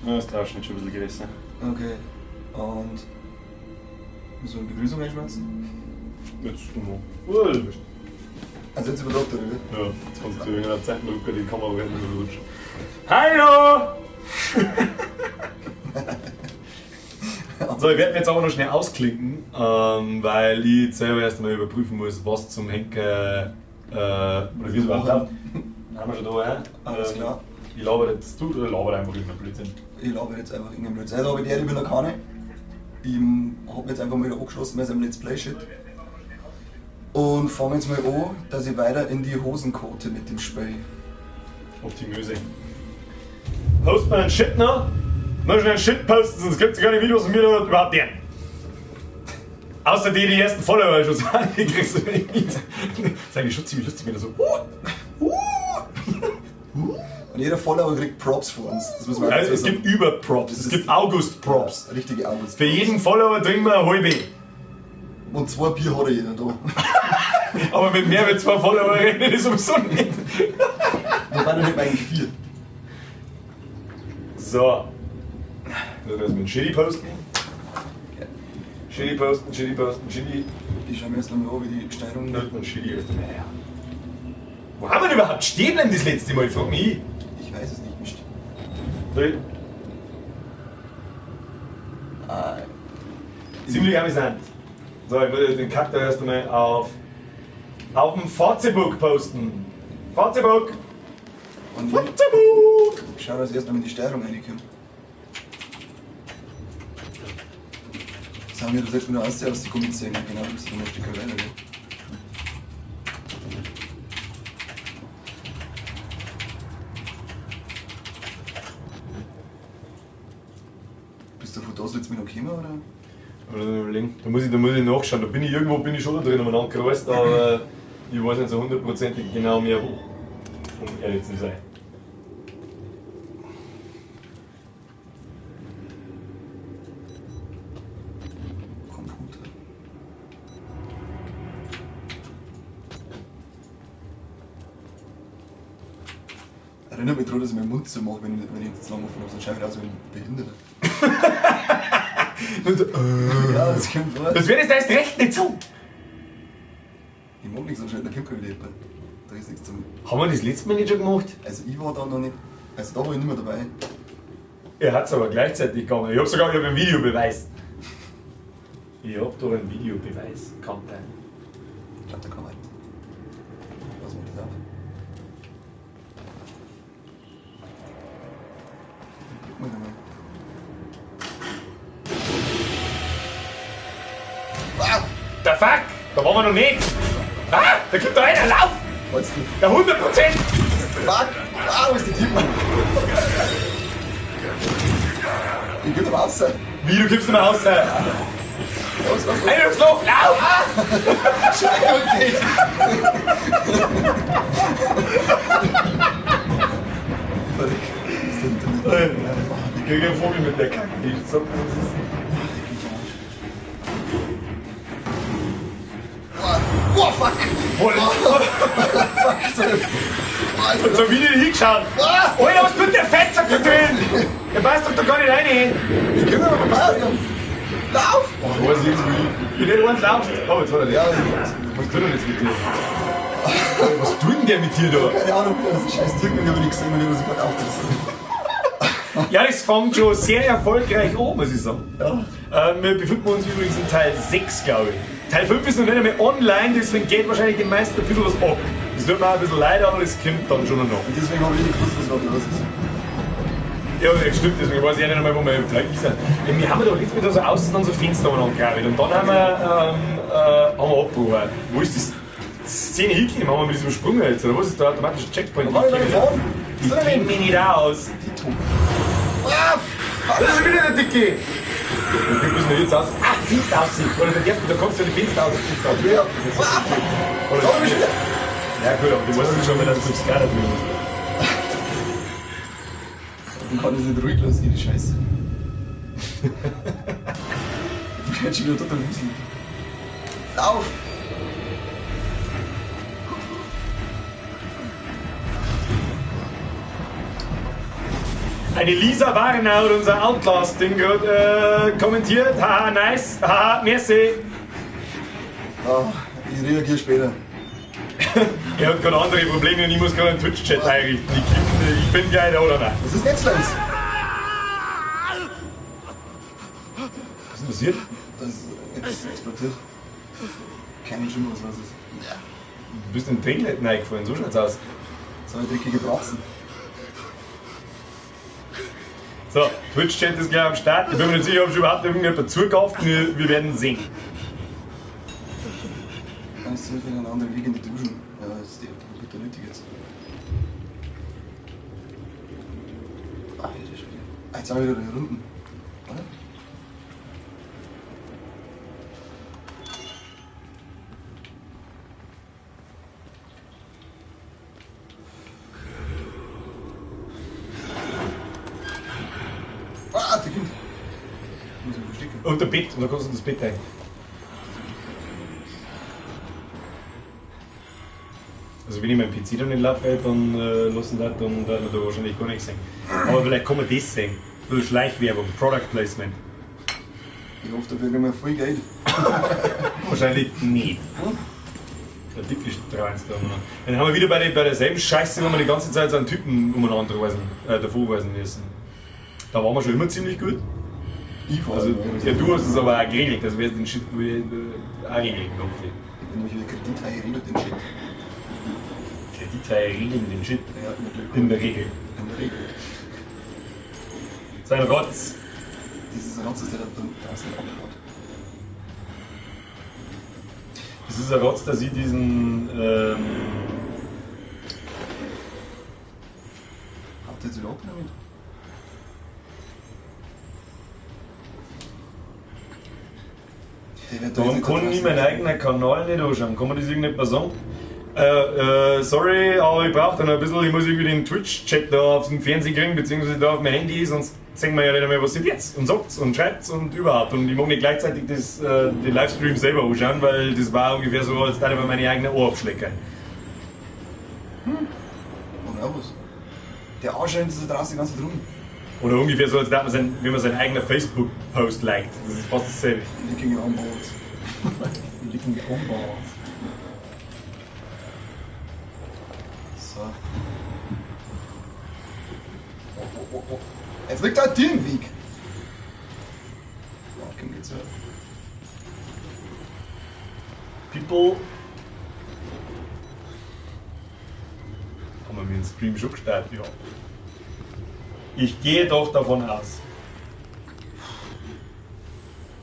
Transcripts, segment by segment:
Ja, das draußen ist schon ein bisschen gewesen. Okay. Und müssen wir eine Begrüßung einschmeißen? Jetzt noch. Oh, das ist Also jetzt überlegt er, oder? Ja, jetzt kannst du in einer Zeit noch die Kamera rutschen. Hallo! So, ich werde mich jetzt aber noch schnell ausklinken, weil ich jetzt selber erst einmal überprüfen muss, was zum Henker oder wie es überhaupt läuft. Haben wir schon da, ja? Alles klar. Ich laber jetzt, du oder laber einfach irgendeinen Blödsinn. Ich laber jetzt einfach irgendeinen Blödsinn. Also, aber die, ich bin noch keine. Ich hab jetzt einfach mal wieder angeschlossen bei seinem Let's Play Shit. Und fange jetzt mal an, dass ich weiter in die Hosen kote mit dem Spiel. Optimöse. Post mal einen Shit noch? Noch schnell einen Shit posten, sonst kriegst du gar nicht Videos von mir da überhaupt nicht. Außer die, die ersten Follower schon sind, die kriegst du nicht. Das ist eigentlich schon ziemlich lustig, wenn du so. Und jeder Follower kriegt Props von uns. Das müssen wir Ja, auch dazu es sagen. gibt Über-Props, es gibt August-Props. Ja, richtige August. Für jeden Follower trinken wir eine halbe. Und 2 Bier hat er jeder da. Aber mit mehr als 2 Follower rechne ich sowieso nicht. Wobei, dann hätten wir eigentlich 4. So. Das mit dem Chili posten. Chili posten, Chili posten, Chili. Ich schau mir erst einmal an, wie die Steuerung. Nimmt man Chili erst einmal her. Wo haben wir denn überhaupt stehen bleiben das letzte Mal? Frag mich. Ich weiß es nicht, Mist. Drei. Ah. Ziemlich amüsant. So, ich würde den Kack da erst einmal auf dem Facebook posten. Facebook! Und ich Facebook! schau, dass ich erst einmal in die Steuerung reinkomme. Sagen wir, du sollst mir nur aus die Gummizähne. Genau, du bist noch ein Stück weiter, gell? Bist du von da jetzt mit noch gekommen, oder? Überlegen. Da muss ich nachschauen. Da bin ich irgendwo bin ich schon da drin umeinander gereist, aber ich weiß nicht so hundertprozentig genau mehr wo. Um ehrlich zu sein. Computer. Erinnert mich daran, dass ich meinen Mund zu mache, wenn ich jetzt lange offen habe, sonst schaue ich aus wie ein Behinderter. Ja, das kommt vor. Das wird jetzt erst recht nicht so. Ich mag nichts anscheinend, da kommt keine Idee. Da ist nichts zum. Haben wir das letzte Mal nicht schon gemacht? Also ich war da noch nicht. Also da war ich nicht mehr dabei. Er hat es aber gleichzeitig gegangen. Ich hab sogar ich hab einen Videobeweis. Ich hab doch einen Videobeweis. Kann sein. Ich glaub, da kann man. Was macht das auf? Guck mal mal. Ah! Der Fuck! Da waren wir noch nicht! Ah! Da kommt da einer! Lauf! Wolltest du? Der 100%! Fuck! Ah, wo ist die Typ, Mann? Ich geh doch raus. Wie, du gibst immer raus? Los, los, los. Einer durchs Loch! Lauf! Scheiße! Ich krieg einen Vogel mit der Kacke. Ich sag, das ist. Oh, fuck! Voll. Fuck! Und so wie nicht hingeschaut. Ah! Alter, was tut der Fettsack da drin? Der passt doch da gar nicht rein. Ich komm aber vorbei! Lauf! Oh, was ist jetzt wie? Ich nicht eins laufst. Oh, jetzt hat er Ja, Was tut er denn jetzt mit dir? Was tut denn der mit dir da? keine Ahnung, das scheiß Tier, ich habe nicht gesehen, wenn ich sofort auftritt. Ja, das fängt schon sehr erfolgreich an, muss ich sagen. Ja. Wir befinden uns übrigens in Teil 6, glaube ich. Teil 5 ist noch nicht einmal online, deswegen geht wahrscheinlich den meisten ein bisschen was ab. Das tut mir auch ein bisschen leid, aber das kommt dann schon noch. Und deswegen habe ich nicht gewusst, was überhaupt los ist. Ja, das stimmt, deswegen weiß ich auch nicht einmal, wo wir im Teil sind. Wir haben ja da letztes Mal da so außen an so Fenster angegraben und dann haben wir, abgebrochen. Wo ist das Szene hingekommen? Haben wir mit diesem Sprung jetzt, oder was ist da automatisch ein Checkpoint? Wo war ich denn gefahren? Ich kenn mich nicht aus. Ah! Das ist schon wieder der Dicke! Wir müssen wir jetzt aus. Ah, Fenster aussehen! Oder der erste, da kommst du ja die Fenster aus. Ja. Oder Da bin ich wieder. Ja gut, aber du weißt schon, wenn das zum Skater drin ist. Ich kann das nicht ruhig lassen, die Scheiße. Ich bin schon wieder total wuselig. Lauf! Eine Lisa Warner hat unser Outlast-Ding gerade kommentiert. Haha, nice. Haha, merci. Ah, ich reagiere später. Er hat gerade andere Probleme und ich muss gerade einen Twitch-Chat einrichten. Ich bin geil, oder nein? Was ist jetzt los? Was ist passiert? Das ist explodiert. Keine Schimmer, was das ist. Ja. Du bist in den Trinklet reingefallen, so schaut's aus. So eine dreckige Bratzen. So, Twitch-Chat ist gleich am Start. Ich bin mir nicht sicher, ob schon überhaupt irgendjemand zugekauft. Wir werden sehen. Kannst du wieder einen anderen Weg in die Duschen? Ja, das ist die bitte nötig jetzt. Ah, hier ist schon wieder. Ah, jetzt haben wir wieder die Runden. Oder? Ah, der Kind. Ich muss mich verstecken. Unter Bett, und da kannst du das Bett ein. Also wenn ich meinen PC dann nicht laufe, dann lassen das, dann wird man da wahrscheinlich gar nichts sehen. Aber vielleicht kann man das sehen. Ein bisschen Schleichwerbung, Product Placement. Ich hoffe, dafür kriegen wir voll Geld. Wahrscheinlich nicht. Hm? Der dicke Strahls da. Dann haben wir wieder bei derselben Scheiße, wo wir die ganze Zeit so einen Typen umeinander davor weisen müssen. Da waren wir schon immer ziemlich gut. Ich war also, ja, du hast es aber auch geregelt, das wäre den Shit auch geregelt. Ich bin nämlich wieder Kredithaie regelt den Shit. Kredithaie regeln den Shit. Ja, in der Regel. In der Regel. Sein Rotz. Dieses Rotz ist der da draußen abgebaut. Das ist ein Rotz, dass ich diesen. Habt ihr jetzt überhaupt damit? Warum kann ich meinen eigenen Kanal nicht anschauen? Kann man das irgendjemand sagen? Sorry, aber ich brauche dann ein bisschen, ich muss irgendwie den Twitch-Chat da auf dem Fernsehen kriegen, beziehungsweise da auf mein Handy, sonst sehen wir ja nicht mehr, was sind jetzt und sagt's und schreibt's und überhaupt. Und ich mag nicht gleichzeitig das, den Livestream selber anschauen, weil das war ungefähr so, als würde ich meine eigene Ohr abschlecken. Hm. Oder was? Der Arsch rennt da draußen die ganze Zeit rum. Oder ungefähr so, als würde man sein, wenn man seinen eigenen Facebook-Post liked. Das ist fast dasselbe. Licking on balls. Licking on balls. So. Oh, oh, oh, oh. Jetzt liegt da ein Team im Weg. Oh, komm, geht's ja. People. Haben wir mit dem Stream schon gestartet? Ja. Ich gehe doch davon aus.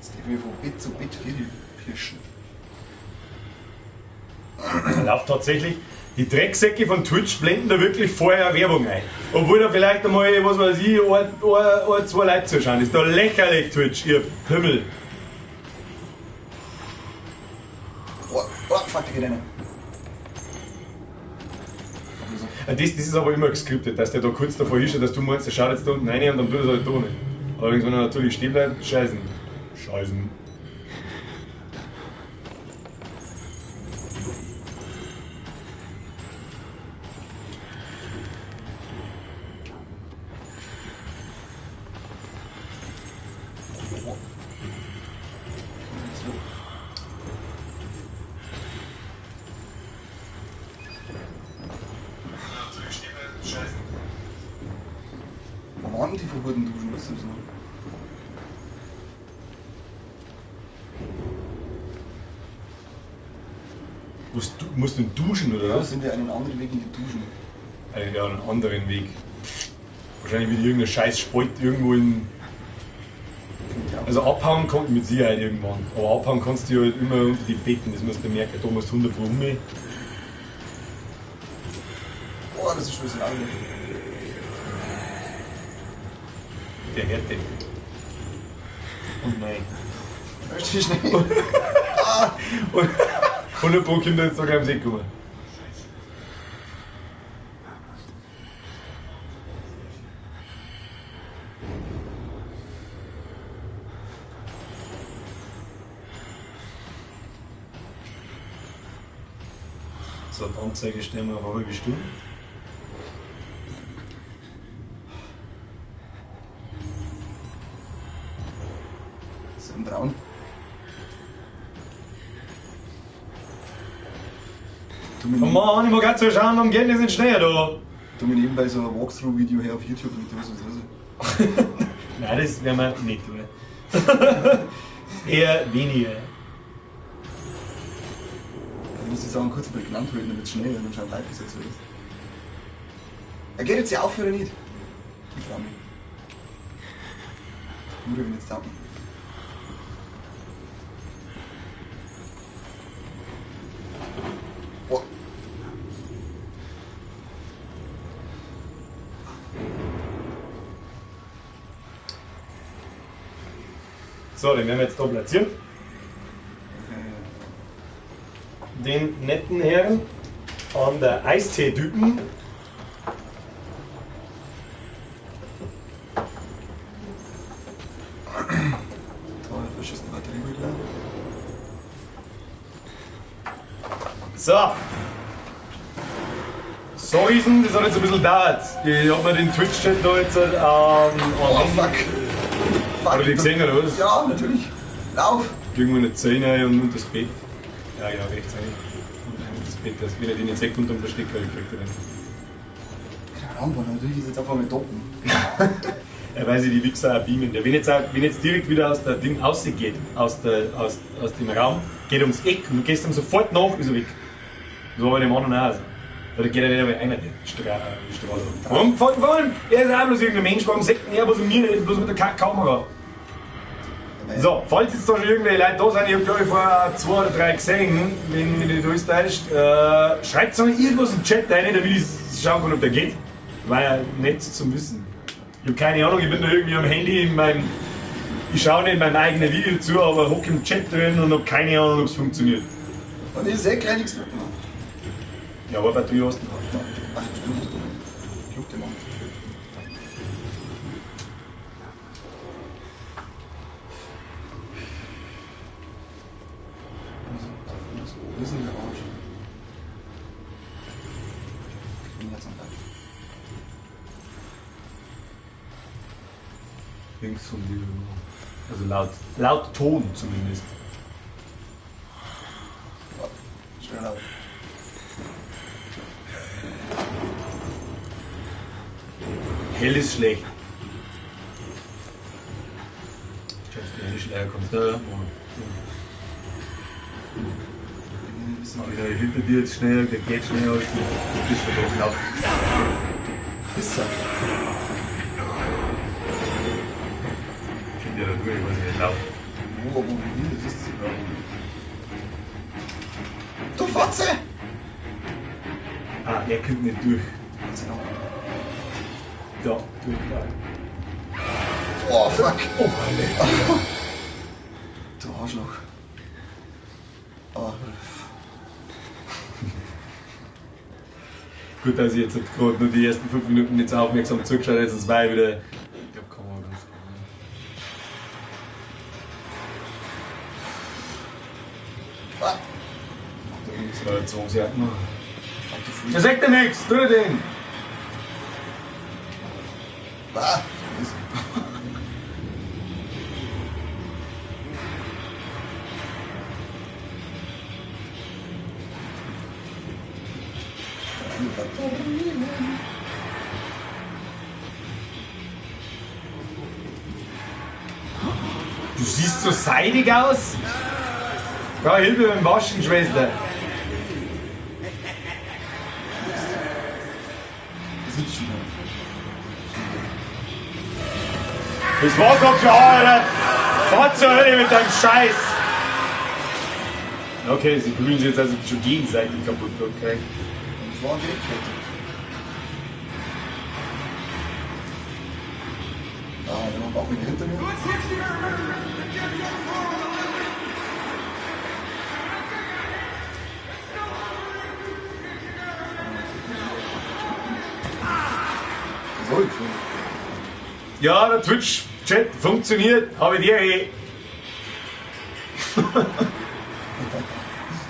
Jetzt gehen wir von Bett zu Bett pirschen. Da läuft tatsächlich. Die Drecksäcke von Twitch blenden da wirklich vorher Werbung ein. Obwohl da vielleicht einmal, was weiß ich, ein, zwei Leute zuschauen. Ist da lächerlich, Twitch, ihr Pimmel. Oh, oh, fuck, der geht rein. Das ist aber immer geskriptet, dass der da kurz davor ist, dass du meinst, der schaut jetzt da unten rein und dann tut er es halt da nicht. Allerdings, wenn er natürlich stehen bleibt, scheißen. Scheißen. Musst du duschen, oder ja, was? Sind wir einen anderen Weg in die Duschen? Ja, einen anderen Weg. Wahrscheinlich wieder irgendein scheiß Spalt irgendwo in. Also abhauen kommt mit Sicherheit irgendwann. Aber abhauen kannst du halt immer unter die Betten, das musst du merken. Da musst du 100 Pro um. Boah, das ist schon ein bisschen lange. Der Härte. Oh nein. Richtig schnell. Ah! 100 Pro Kinder jetzt sogar im See kommen. So, die Anzeige stellen wir auf eine halbe Stunde. Zum Trauen. Oh Mann, ich mag auch zuschauen, warum geht das nicht schneller da? Tu mir nebenbei so ein Walkthrough-Video her auf YouTube mit dem was los. Nein, das werden wir nicht tun. Eher weniger. Du musst die Sachen kurz prägnant halten, damit es schnell wird und schauen live ist jetzt so ist. Er geht jetzt hier auf oder nicht? Ich trau mich. Nur wenn jetzt da. Boah. So, den werden wir jetzt da platzieren. Den netten Herrn an der Eistee-Typen. So. Sorry, das hat jetzt ein bisschen gedauert. Ich hab mir den Twitch-Chat da jetzt oh, fuck. Fuck. Hast du die gesehen oder was? Ja, natürlich. Lauf! Irgendwo eine Zähne und unter das Bett. Ja, ja, rechts rein. Und das Bett, das, wenn er den jetzt unter dem Versteck kriegt, er den. Keine Ahnung, natürlich ist jetzt einfach mit Doppen. Er weiß ja, die Wichser auch beamen. Der, wenn jetzt direkt wieder aus der Ding rausgeht, aus dem Raum, geht ums Eck und du gehst ihm sofort nach, ist er weg. So war bei dem anderen auch. Also. Da geht er nicht einmal einer, der Strahl. Warum? Vor allem, er ist auch bloß irgendein Mensch, warum sagt denn er was um mir nicht, bloß mit der Kamera? So, falls jetzt da schon irgendwelche Leute da sind, ich habe glaube ich vor 2 oder 3 gesehen, wenn mich nicht alles täuscht, schreibt mal irgendwas im Chat rein, damit ich schauen kann, ob der geht. War ja nett zum Wissen. Ich habe keine Ahnung, ich bin da irgendwie am Handy in meinem. Ich schaue nicht in meinem eigenen Video zu, aber hock im Chat drin und habe keine Ahnung, ob es funktioniert. Und ich sehe gleich nichts mitmachen. Ja, aber Batterie hast du noch. Ach, stimmt. Klug, der Mann. Wo ist denn der Arsch? Ich bin jetzt am Berg. Links von dir. Also laut Ton zumindest. Ja, schnell laut. Hell ist schlecht. Ich glaube, die Hände schneller kommt. Ja. Wieder hinter dir jetzt schnell, der geht schnell, du bist schon doch laut. Pisser. Ich finde ja da durch, ich weiß nicht, laut. Wo, wie, das ist Du Fotze! Ah, der kommt nicht durch. Da, durch, ja. Oh, fuck! Oh, Alter. Du Arschloch. Oh. Gut, dass ich jetzt gerade nur die ersten 5 Minuten nicht so aufmerksam zugeschaut habe, sonst war ich wieder. Ich glaube, kann man ganz gut. Ah. Das war jetzt so sehr. Der sagt ja nichts, tu den! Ah. Du siehst so seidig aus. Ja, Hilfe beim Waschen, Schwester. Das war doch schon, Alter! Fahr zur Hölle mit deinem Scheiß! Okay, sie prügeln sich jetzt also schon gegenseitig kaputt, okay. Das war gerechtfertigt. Ah, der macht auch wieder hinter mir. Was soll ich schon? Ja, der Twitch-Chat funktioniert, habe ich dir eh.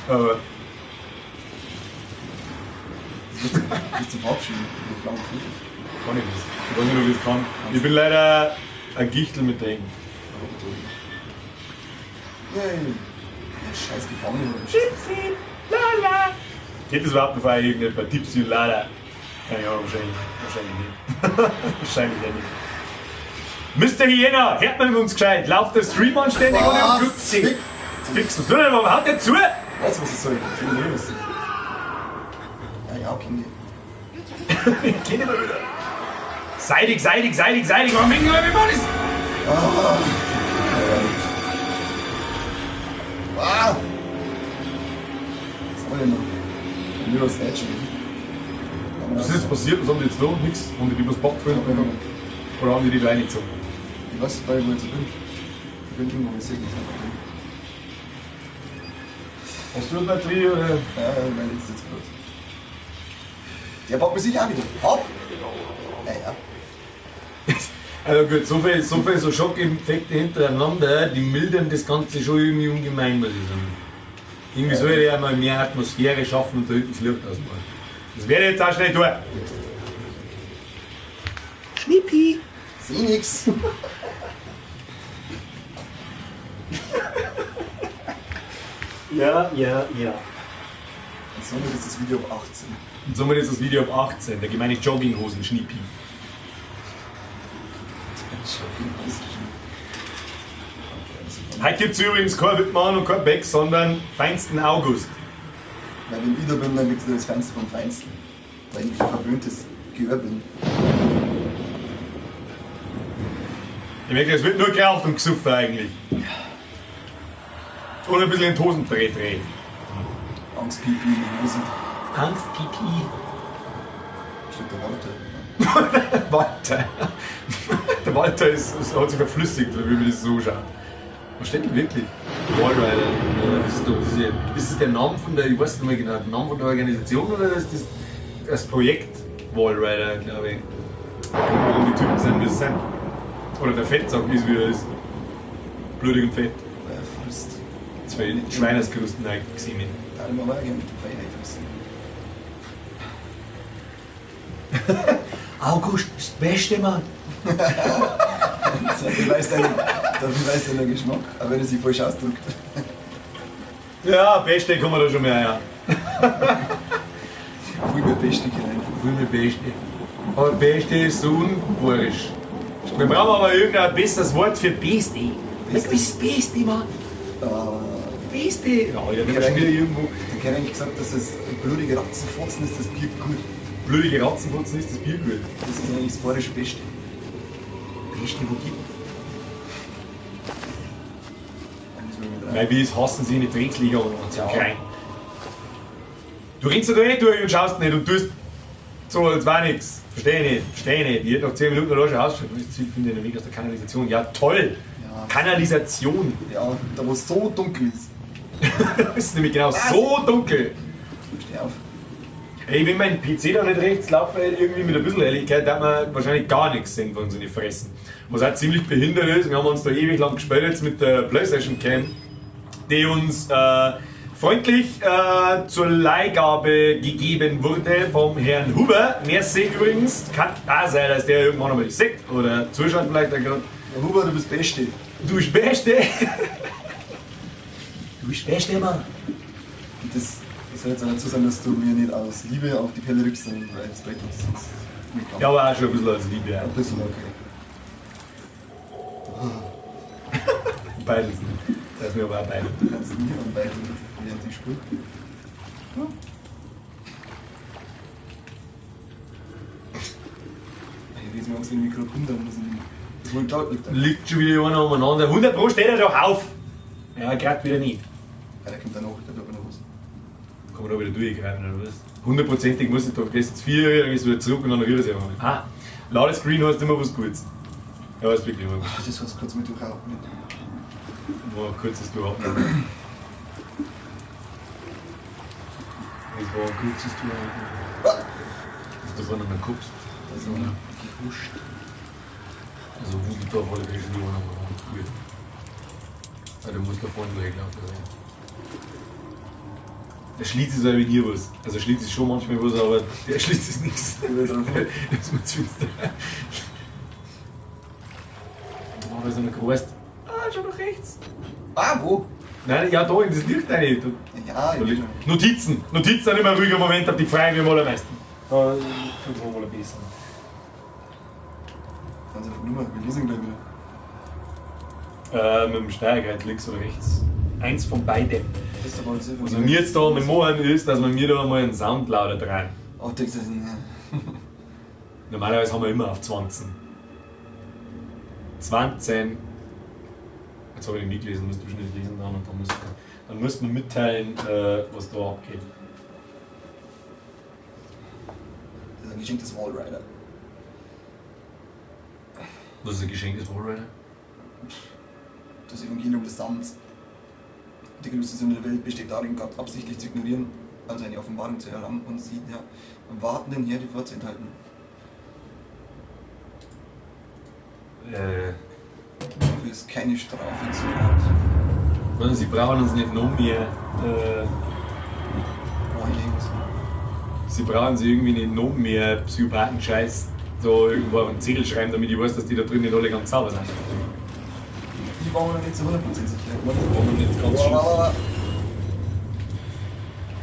Aber. Nicht zum Verabschieden. Kann ich das? Ich weiß nicht, ob ich das kann. Ich bin leider ein Gichtel mit Ding. Yay. Ja, scheiß Gefangene. Tipsy, lala. Geht das überhaupt noch vorher irgendetwa? Tipsy, lala. Keine Ahnung, wahrscheinlich nicht. Wahrscheinlich eh nicht. Mr. Hyena, hört man uns gescheit? Lauft der Stream anständig oder im Club? Fix, was tut er denn? Warum haut der zu? Weißt du, was ich soll? Ich will nicht wissen. Ja, ja, Kinder. Ich kenne immer wieder. Seidig, seidig, seidig, seidig. Warum hängen wir mit Mann? Ah. Ah. Was haben wir denn noch? Mirror's Edge. Was ist jetzt passiert? Was haben die jetzt da? Nix. Haben die die was packt vorhin? Oder haben die die reingezogen? Ich weiß nicht, wo ich jetzt bin. Ich bin irgendwo, ich sehe nicht. Hast du eine Batterie oder? Ja, meine ist jetzt gut. Der packt mir sicher auch wieder. Hopp! Ja, ja. Also gut, so viel so Schockeffekte hintereinander, die mildern das Ganze schon irgendwie ungemein, muss ich sagen. Irgendwie soll ich ja mal mehr Atmosphäre schaffen und da hinten das Licht ausmachen. Das werde ich jetzt auch schnell tun. Schnippi! Seh nix! Ja, ja, ja. Und somit ist das Video ab 18. Und somit ist das Video ab 18, der gemeine Jogginghosen Schnippi. Heute gibt es übrigens kein Wittmann und kein Beck, sondern feinsten August. Weil wenn ich da bin, dann gibt es das Feinste vom Feinsten. Weil ich ein verwöhntes Gehör bin. Ich merke, es wird nur geraucht und gesoffen eigentlich. Und ein bisschen in die Hosen dreht. Angst-Pipi in die Hosen. Angst-Pipi. Steht der Walter. Walter. Der Walter hat sich verflüssigt, wie man das so schaut. Was steht denn wirklich? Walrider. Ist das der Name von der, ich weiß nicht mehr genau, der Name von der Organisation oder ist das das Projekt Walrider, glaube ich? Warum die Typen sind, wie sie sind. Oder der Fettsack ist, wie er ist. Blutig und fett. Ja, fast. Zwei Schweinesgerusten gesehen. Da haben wir aber gerne mit dem Freiheit. August ist das Beste, Mann. Dafür weiß der Geschmack, auch wenn er sich falsch ausdrückt. Ja, Beste kommen wir da schon mehr, ja. Voll mit Beste hinein. Voll mit Beste. Aber Beste ist so unborisch. Wir brauchen aber irgendein besseres Wort für Beste. Was ist Beste, Mann? Beste. Ja, ich hab schon wieder irgendwo. Ich hätte eigentlich gesagt, dass das blutige Ratzenfotzen ist, das Bier gut. Blutige Ratzenfotzen ist das Bier gut. Das ist eigentlich das bayerische Beste. Beste, wo gibt? Weil wir es hassen sie in die Drecksliga und so klein. Du rennst da eh durch und schaust nicht und tust so, als war nichts. Verstehe ich nicht, verstehe ich nicht. Ich hätte noch 10 Minuten allein schon ausschauen. Das Ziel findet den Weg aus der Kanalisation. Ja, toll! Ja. Kanalisation! Ja, da wo es so dunkel ist. Es ist nämlich genau so dunkel. Steh auf. Ey, wenn mein PC da nicht rechts laufe, irgendwie mit ein bisschen Ehrlichkeit, da hat man wahrscheinlich gar nichts sehen von so einen Fressen. Was auch ziemlich behindert ist, wir haben uns da ewig lang gespielt jetzt mit der PlayStation Cam, die uns freundlich zur Leihgabe gegeben wurde vom Herrn Huber. Merci übrigens. Kann da sein, dass der irgendwann einmal sieht oder zuschaut vielleicht auch gerade. Herr Huber, du bist Beste. Du bist Beste. Du bist Beste, Mann. Und das soll jetzt auch dazu sagen, dass du mir nicht aus Liebe auf die Pelle rückst, sondern weil es Respekt ist. Ja, aber auch schon ein bisschen aus Liebe. Ja. Ein bisschen, okay. Beides. Das ist mir aber auch beides. Du kannst nie an beiden während ich spiele. Ja. Ich lese mir Angst, wenn ich mich gerade wundern muss. Das wohl da liegt. Liegt schon wieder einer umeinander. 100 Pro steht er doch auf! Ja, gerade wieder nicht. Ja, der kommt dann noch, der tut mir noch was. Kann man da wieder durchgreifen, oder was? Hundertprozentig muss ich da, gehst jetzt 4, dann gehst du wieder zurück und dann rührst du einfach mal. Ah, Ladescreen heißt immer was Gutes. Ja, ist wirklich immer gut. Ach, das heißt kurz mit durchatmen. War ein kurzes Durchatmen. Das war ein kurzes Durchatmen. Ah! Dass du vorne noch guckst. Da ist noch gehuscht. Also wuselt da auf alle Fälle schon wieder einer gut. Weil du musst da vorne durchlaufen sein. Der Schlitz ist aber nie was. Also Schlitz ist schon manchmal was, aber der Schlitz ist nichts. Das ist mir zu finster. Oh, da ist einer gereist. Ah, schon nach rechts. Ah, wo? Nein, ja, da in das Licht rein. Ja, Da liegt- Notizen! Notizen sind immer ein ruhiger Moment, auf die freuen wir mal am meisten. Da tut es wohl ein bisschen. Ganz einfach Nummer, wir lesen gleich wieder. Mit dem Steuergerät links oder rechts. Eins von beidem. Das ist aber sicher. Was wir mir jetzt da mit machen, ist, dass wir mir da mal einen Sound lauter drehen. Oh, das ist ein. Normalerweise haben wir immer auf 20. 20. Jetzt habe ich den nicht gelesen, musst du schon nicht lesen dann und dann musst du mir mitteilen, was da abgeht. Das ist ein Geschenk des Wallrider. Was ist ein Geschenk des Wallrider? Das Evangelium des Samens. Die größte Sünde der Welt besteht darin, Gott absichtlich zu ignorieren, also eine Offenbarung zu erlangen und sie der wartenden Herde vorzuenthalten. Dafür ist keine Strafe zu Gott. Sie brauchen uns nicht noch mehr. Oh, ich irgendwas. Sie brauchen sie irgendwie nicht noch mehr Psychopathen-Scheiß da irgendwo auf einen Zettel schreiben, damit ich weiß, dass die da drin nicht alle ganz sauber sind. Ich war mir noch nicht zu 100% sicher. War mir nicht ganz Boah, schlüssig.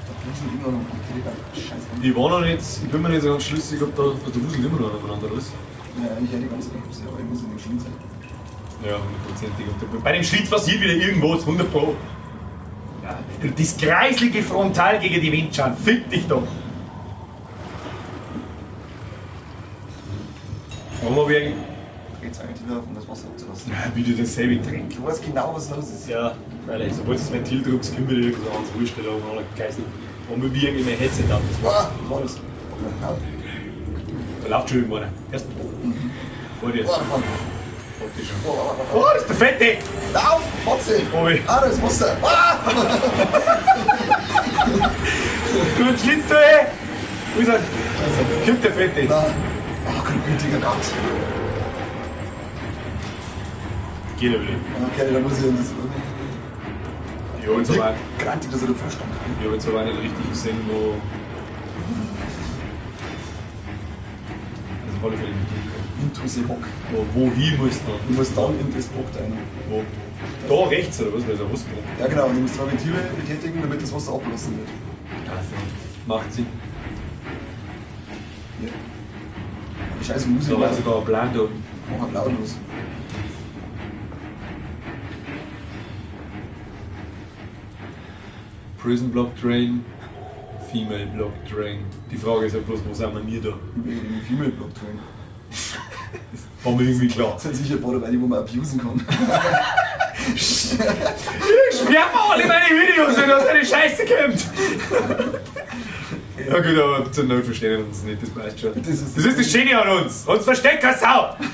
Da wuselt immer noch die Krieg. Scheiße. Ich war noch nicht, ich bin mir nicht so ganz schlüssig, ob da wuselt immer noch umeinander ist. Ja, ich hätte die ganze Zeit, aber ich muss in dem Schlitz sein. Ja, hundertprozentig. Und bei dem Schlitz passiert wieder irgendwas, 100 Pro. Ja, das kreislige Frontal gegen die Wind schauen, fick dich doch! Warum hab ich eigentlich. Geht's eigentlich wieder auf, um das Wasser abzulassen. Ja, wieder dasselbe Dreck. Du weißt genau, was los ist. Ja, freilich. Sobald du das Ventil drückst, kommt wieder irgendwas anderes. Wurscht, da oben alle Geisel. Warum hab ich eigentlich mein Headset ab? Ah, was war das? Ja. Da läuft schon irgendwann. Erst vor dir. Boah, Mann. Vor dir schon. Boah, boah, boah. Oh, das ist der Fette! Lauf, Fotze! Obi. Ah, das ist Wasser! Ah! Du Schlitz, du, ey! Wo ist er? Kommt der Fette? Na, ach, gütiger Gott. Geht er wieder. Okay, da muss ich das. Ich hab jetzt aber, Grantig, dass er davor stand. ich hab jetzt aber auch nicht richtig gesehen, wo. Also, auf alle Fälle nicht durchgekommen. Into the Bock. Wohin muss dann? Du musst dann in das Bock rein. Wo? Da rechts oder was? Weil es ein Wasser drin. Ja, genau, und du musst zwei Ventile betätigen, damit das Wasser abgelassen wird. Macht Sinn. Ja. Aber scheiße, Musik. Da war sogar ein Plan da. Mach halt laut los. Prison Block Drain, Female Block Drain. Die Frage ist ja bloß, wo sind wir nie da? Wegen dem Female Block Train. War mir irgendwie klar. Das sind sicher ein paar dabei, die wo man abusen kann. Ich sperr mal alle meine Videos, wenn das eine Scheiße kommt! Ja gut, aber zur Not verstehen wir uns nicht, das passt schon. Das ist- das ist das Schöne an uns! Uns versteckt keine Sau! Das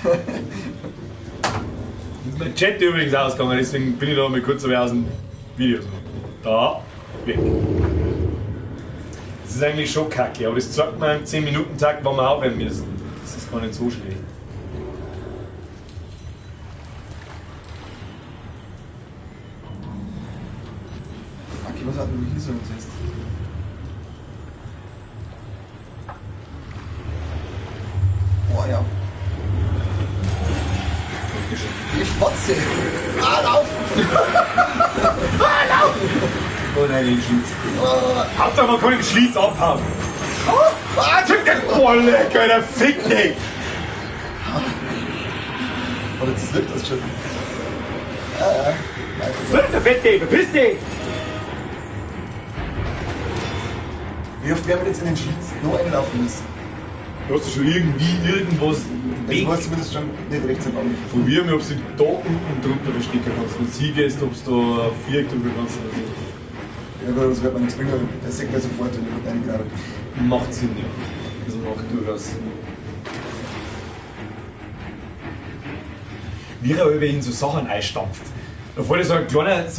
ist mein Chat übrigens ausgegangen, deswegen bin ich da mal kurz aus dem Video. Da, weg. Das ist eigentlich schon kacke, aber das zeigt mir im 10-Minuten-Takt, wann wir aufhören müssen. Das ist gar nicht so schlecht. Okay, was hat denn hier so jetzt? Boah, ja. Dankeschön. Die Spotze! Ah, lauf! Ah, lauf! Oh nein, den Schlitz. Ah, Hauptsache man kann den Schlitz abhauen. ah, Oh, leck, Alter, fick dich! Oh, das wirkt das schon. Ja, ja. Fick der Fette, verpiss dich! Wie oft werden wir jetzt in den Schlitz noch einlaufen müssen? Du hast schon irgendwie irgendwas Also, weg. du weißt zumindest schon nicht rechts und links. Probier mal, ob sie da unten drunter verstecken kannst. Wenn du hingehst, ob du da ein Viereck drüber kannst. Oder so. Ja gut, das wird man nicht bringen, das sieht man sofort, wenn ich reingrabe. Macht Sinn, ja. Das macht durchaus Sinn. Wie er über ihn so Sachen einstampft. Da fällt so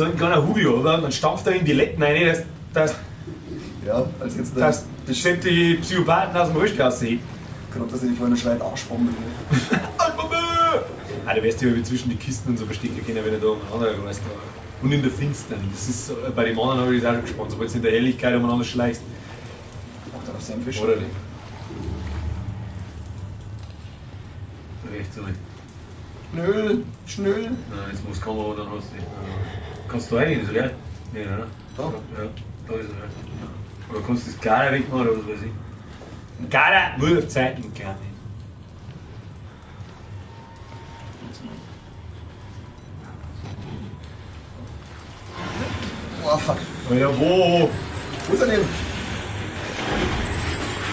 ein kleiner Hubio, oder? Dann stampft er in die Letten rein, dass, Ja, als jetzt dass sämtliche Psychopathen aus dem Rüsthaus sehen. Gerade, dass ich die vorhin schreit Arschbombe. Arschbombe! Ah, da wärst du ja zwischen die Kisten und so verstecken können, wenn er da umeinander weißt. Und in der Finstern. Das ist, bei dem anderen habe ich das auch schon gespannt. Sobald du in der Helligkeit umeinander schleichst. Macht er auf seinen Fisch. Oder nicht? Rechts rein. Schnell, schnell. Nein, jetzt muss Kamera, dann hast du die. Kannst du rein, ist leer? Nee, oder? Da. Ja, da ist er leer. Oder kannst du das Klar wegmachen oder was weiß ich? Klar, nur Zeiten, gar nicht. Oh, fuck. Alter, wo? Wo ist er denn?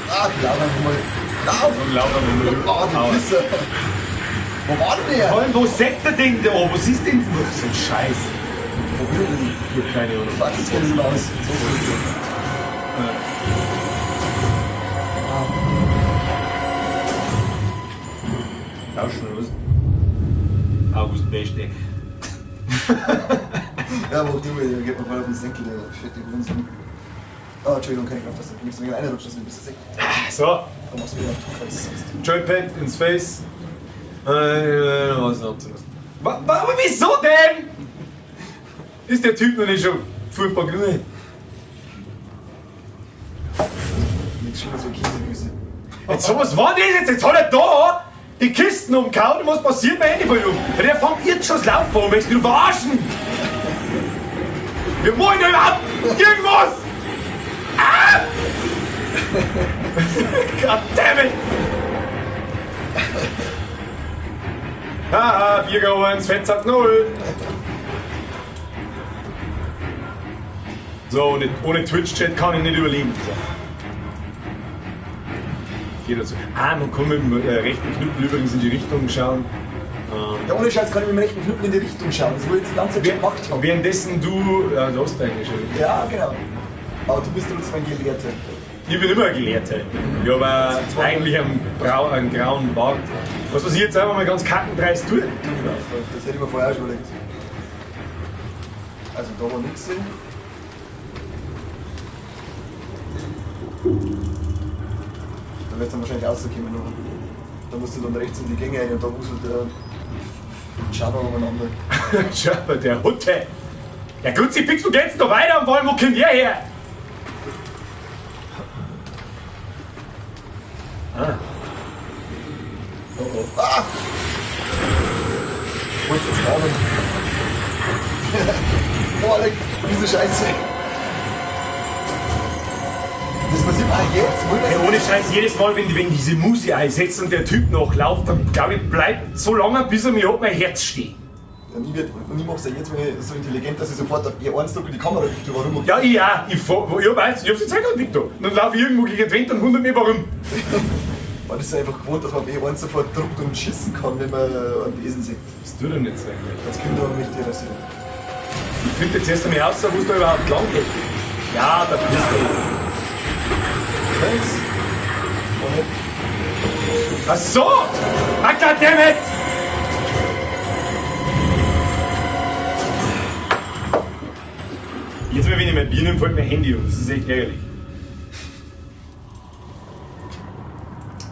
Ah, lauf einfach mal. Lauf! Und lauf einfach mal. Oh, du Pisser. Wo war denn der? Vor allem, wo setzt der Ding da? Was ist denn? Das ist ein Scheiß. Wo will er denn? Ich hab keine Ahnung. Fuck, jetzt kenn ich mich aus. So ist es. Tauschen oder was? August Beste. Ja, aber auch du, der geht mir voll auf den Senkel, der fette Hurensohn. Oh, Entschuldigung, keine Kraft, dass du nichts mehr reinrutscht, dass du ein bisschen Senkel. So, Da machst du wieder einen Tuch, Joypad ins Face. Was noch zu Aber wieso denn? Ist der Typ noch nicht schon furchtbar genug? Nichts schlimmer so Käsefüße. Jetzt, so was war das jetzt? Jetzt hat er da die Kisten umgehauen und was passiert? Mein Handy fällt um. Der fängt jetzt schon das Laufen an, möchtest du verarschen? Wir wollen ja überhaupt irgendwas! Ah! God damn it! Haha, Biergau 1, Fettsack 0. So, ohne Twitch-Chat kann ich nicht überleben. So. Geht dazu. Ah, man kann mit dem rechten Knüppel übrigens in die Richtung schauen. Ja, ohne Scheiß kann ich mit dem rechten Knüppel in die Richtung schauen. Das wollte ich jetzt die ganze Zeit schon gemacht haben. Währenddessen du. Ja, du hast eigentlich schon. Ja, genau. Aber du bist trotzdem ein Gelehrter. Ich bin immer ein Gelehrter. Ich habe eigentlich einen grauen Bart. Was ich jetzt einfach mal ganz kackendreist tue. Du, genau. Das hätte ich mir vorher auch schon überlegt. Also da war nichts drin. Da wird es dann wahrscheinlich rauskommen noch. Da musst du dann rechts in die Gänge rein und da wuselt der Jabba umeinander. Jabba, der Hutte! Ja gut, sie Pixel geht's noch weiter und wollen, wo kommt der her? Ah. Oh oh. Ah! Wo ist das Rahmen? Boah, leck, diese Scheiße! Das passiert auch jetzt, hey, ohne Scheiß, jedes Mal, wenn diese Musik einsetzt und der Typ noch läuft, dann glaube ich, bleibt so lange, bis er mir hat mein Herz stehen. Ja, und ich mach's ja jetzt, wenn ich so intelligent, dass ich sofort auf E1 drücke und die Kamera wegtue. Warum? Ja, ich auch. Ich hab's jetzt auch nicht da. Dann laufe ich irgendwo gegen die Wand und wundere mich, warum. Man ist ja einfach gewohnt, dass man auf E1 sofort druckt und schießen kann, wenn man einen Besen sieht. Was tut denn jetzt eigentlich? Jetzt kommt er und möchte rasieren. Ich finde jetzt erst einmal raus, wo es da überhaupt lang geht. Ja, da bist du. Thanks. Ach so! Goddammit! Jetzt, wenn ich mein Bier nehme, fällt mein Handy um. Das ist echt ärgerlich.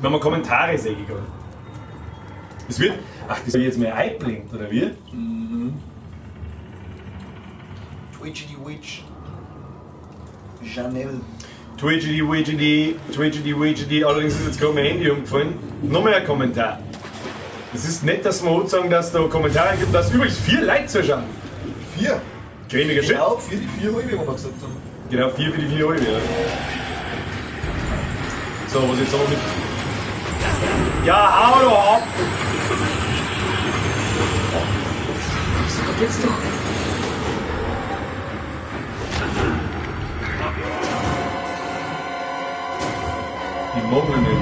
Wenn man Kommentare sehe ich gerade. Es wird. Ach, das wird jetzt mehr eingeblendet, oder wie? Mhm. Twitchy Witch. Janelle. Twitchy Witchy, Twitchy Witchy. Allerdings ist jetzt gerade mein Handy umgefallen. Noch mehr ein Kommentar. Es ist nett, dass wir heute sagen, dass da Kommentare gibt, dass übrigens 4 Leute zuschauen. 4? Cremiger Shit. Genau, 4 die 4 halbe, wo wir gesagt haben. Genau, 4 für die 4 halbe, ja. So, was jetzt aber mit. Ja, hau doch ab! Da geht's doch. Die mogen nicht.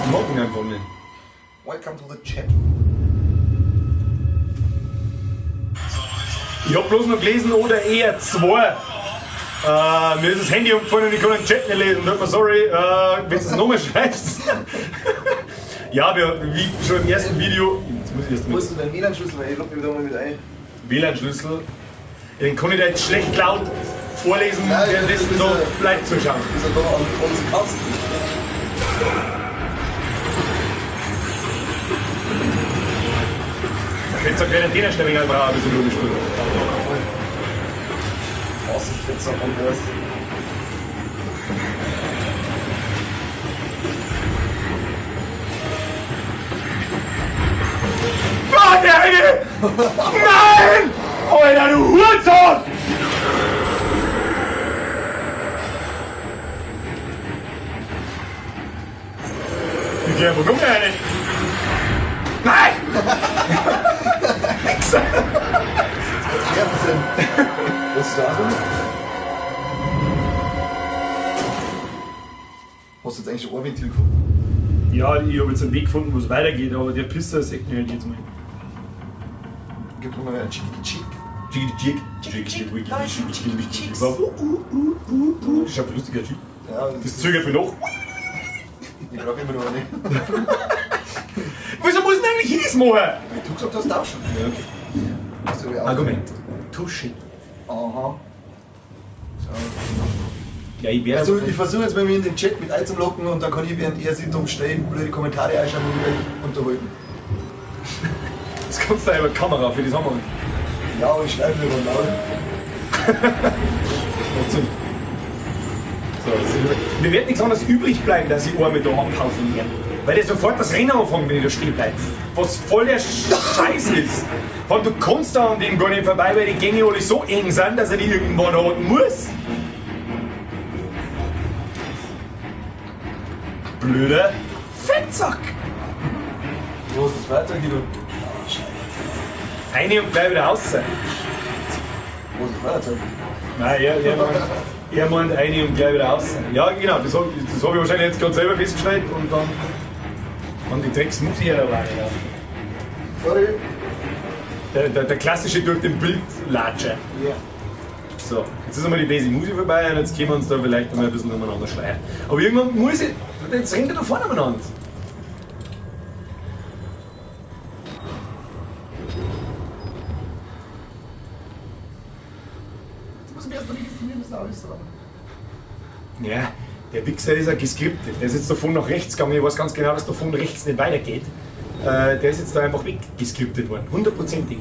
Die mogen einfach nicht. Welcome to the chat. Ich hab bloß noch gelesen, oder eher 2. Mir ist das Handy umgefallen und ich kann den Chat nicht lesen. Tut mir sorry, wenn du es nochmal schreibst. Ja, wir, wie schon im ersten Video. Jetzt muss ich erst Wo ist denn dein WLAN-Schlüssel? Weil ich log mich wieder mal mit ein. WLAN-Schlüssel? Den kann ich da jetzt schlecht laut vorlesen, währenddessen da bleibt zuschauen. Ist er da am großen Kasten? Da könntest du auch kleine Dänerstellung brauchen, ein bisschen logisch spielen. Vorsicht, Fetzer, und das. Nein, der eine! Nein! Alter, du Hurensohn! Ich geh einfach um rein. Nein! Wichser! Was ist da so? Hast du jetzt eigentlich schon ein Ventil gefunden? Ja, ich habe jetzt einen Weg gefunden, wo es weitergeht, aber der Pisser sagt mir halt jetzt mal. Gib mir mal ein Chicky Chick. Chicky Chick. Chicky Chick. Chicky Chick. Das ist ein lustiger Typ. Ja, das zögert mir noch. Ich brauche immer noch eine. Wieso muss denn eigentlich ich das machen? Weil du gesagt hast, darfst du. Ja, okay. Argument. Touché. Aha. So. Ja, ich werde. Also, ich versuche jetzt mal, mich in den Chat mit einzulocken und dann kann ich, während er sich dumm stehen, blöde Kommentare einschauen und mich unterhalten. Das kannst du ja über Kamera für die Sommer. Ja, aber ich schreibe lieber laut. So, mir wird nichts anderes übrig bleiben, dass ich Arme da abhaufen werde. Weil der sofort das Rennen anfängt, wenn ich da stehen bleibe. Was voll der Scheiß ist. Und du kommst da an dem gar nicht vorbei, weil die Gänge alle so eng sind, dass er die irgendwann halten muss. Blöder Fettsack! Wo ist das Fahrzeug lieber? Eine und gleich wieder raus. Wo ist das Feuerzeug? Nein, er meint eine und gleich wieder raus. Ja, genau, das hab ich wahrscheinlich jetzt gerade selber festgestellt und dann. Und die Drecks muss ich ja dabei laufen. Sorry. Der klassische durch den Bild Latscher. Ja. So, jetzt ist einmal die Basic Musik vorbei und jetzt können wir uns da vielleicht einmal ein bisschen umeinander schleichen. Aber irgendwann muss ich. Jetzt rennt er da vorne umeinander. Jetzt muss ich erst mal registrieren, das alles sagen. Ja, der Wichser ist ja geskriptet. Der ist jetzt davon nach rechts gegangen. Ich weiß ganz genau, dass davon rechts nicht weitergeht. Der ist jetzt da einfach weggeskriptet worden. Hundertprozentig.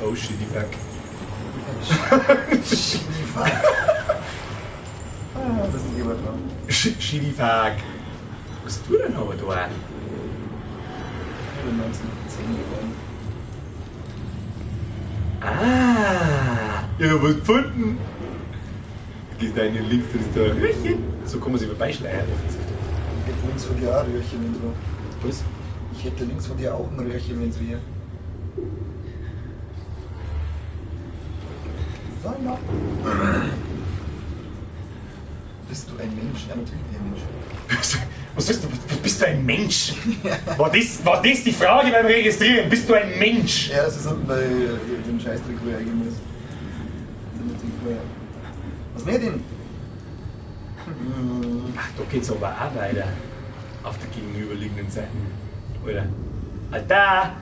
Oh shitty fuck. Shitty fuck. Ah, das ist nicht immer dran. Shitty fuck. Was tut denn aber da? Ich bin 1910 geworden. Ah, ich hab was gefunden. Geht da in den Link, das ist da ein Röhrchen. So kann man sich vorbeischleichen offensichtlich. Ich hätte links von dir auch ein Röhrchen, wenn es wäre. Was? Ich hätte links von dir auch ein Röhrchen, wenn es wäre. Sag mal. Bist du ein Mensch? Ja, natürlich bin ich ein Mensch. Was ist du? Bist du ein Mensch? War das die Frage beim Registrieren? Bist du ein Mensch? Ja, das ist unten bei dem Scheißdreck, wo ich eingeben muss. Was mehr denn? Ach, da geht's aber auch weiter. Auf der gegenüberliegenden Seite. Oder? Alter!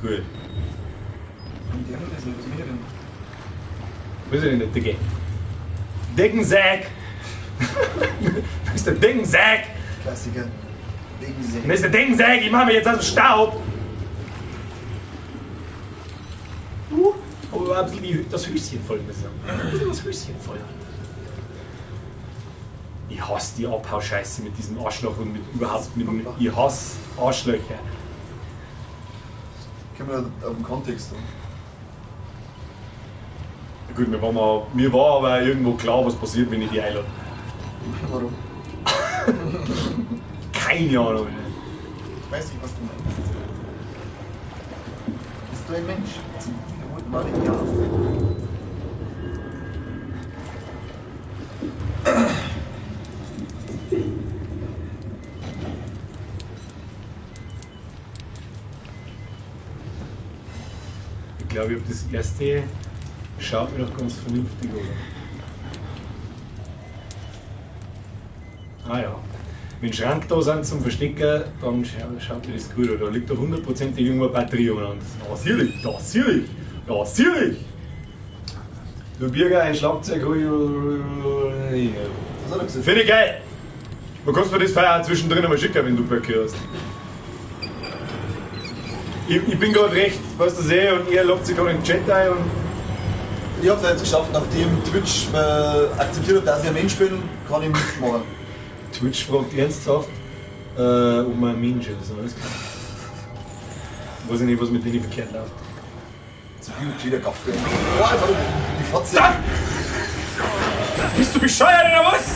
Gut. Und der ist nicht, was mehr denn? Wo ist er denn der Dicke? Dickensack! Mr. Dickensack! Klassiker. Dickensack. Mr. Dickensack, ich mach mich jetzt aus dem Staub! Aber ein bisschen das Höschen voll müssen. Ein bisschen das Höschen voll. Ich hasse die Abhauscheiße mit diesem Arschloch und mit überhaupt mit. Ich hasse Arschlöcher. Können wir auf den Kontext an. Gut, mir war aber irgendwo klar, was passiert, wenn ich die einlade. Warum? Keine Ahnung. Ich weiß nicht, was du meinst. Bist du ein Mensch? Zum wiederholten Mal im Jahr. Ich glaube, ich habe das erste. Schaut mir doch ganz vernünftig an. Ah ja. Wenn Schrank da sind zum Verstecken, dann schaut mir das gut an. Da liegt doch hundertprozentig irgendwo eine Batterie umeinander. Ja, sicherlich, ja, sicherlich, ja, sicherlich. Du Birger, ein Schlagzeug. Was hat er gesagt? Finde ich geil. Du kannst mir das Feuer auch zwischendrin einmal schicken, wenn du Böcke hast. Ich bin gerade recht, weißt du, eh, und er lockt sich gerade in den Chat ein und. Ich hab's jetzt geschafft, nachdem Twitch akzeptiert hat, dass ich ein Mensch bin, kann ich mitmachen. Twitch fragt ernsthaft, ob man ein Mensch ist, alles klar. Weiß ich nicht, was mit denen verkehrt läuft. Zu viel wieder Kaffee. Oh, Alter, die Fotze. Da! Bist du bescheuert oder was?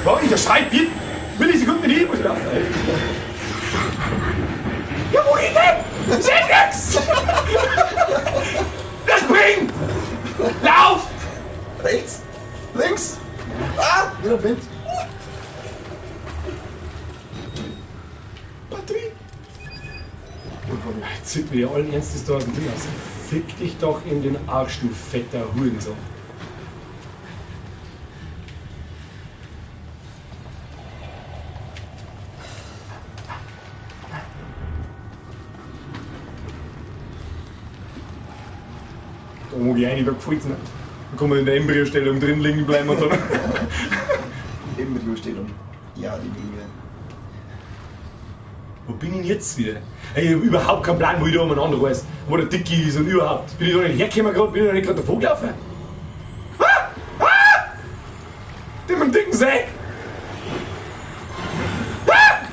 Warum ich da schreit wie Millisekunden nicht, muss ich laufen. Ja, wo geht denn? Seh nix! Das bringt! Lauf! Rechts! Links! Ah! Wieder blind! Batterie! Jetzt zieht mir ja allen Ernstes da aus dem Ding aus. Fick dich doch in den Arsch, du fetter Hurensohn. Da mag ich eigentlich, da gefällt's nicht. Da kann man in der Embryostellung drin liegen bleiben und dann. Embryostellung. Ja, die liegen wir. Wo bin ich denn jetzt wieder? Ey, ich hab überhaupt keinen Plan, wo ich da umeinander weiß. Wo der Dicky ist und überhaupt. Bin ich da nicht hergekommen gerade? Bin ich da nicht gerade davor gelaufen? Ah! Ah! Den mit dem dicken Sack! Ah!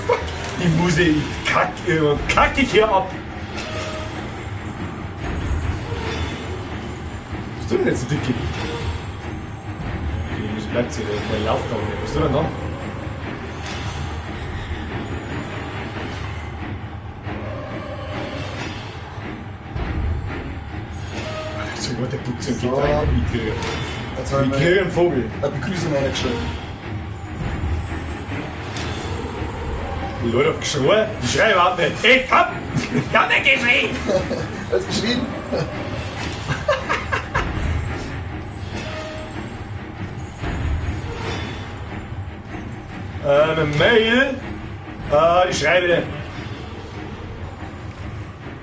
Fuck! Ich muss ich kack, irgendwann kack ich hier ab! Was tut denn jetzt der Dicky? Ich muss bleibt hier, der läuft da nicht. Was tut denn da? Der Putz und geht rein. Ich kriege einen Vogel. Eine Begrüßung reingeschrieben. Die Leute haben geschrien. Ich schreie überhaupt nicht. Ich hab nicht geschrien! Hast geschrien? Eine Mail. Die schreibe dir.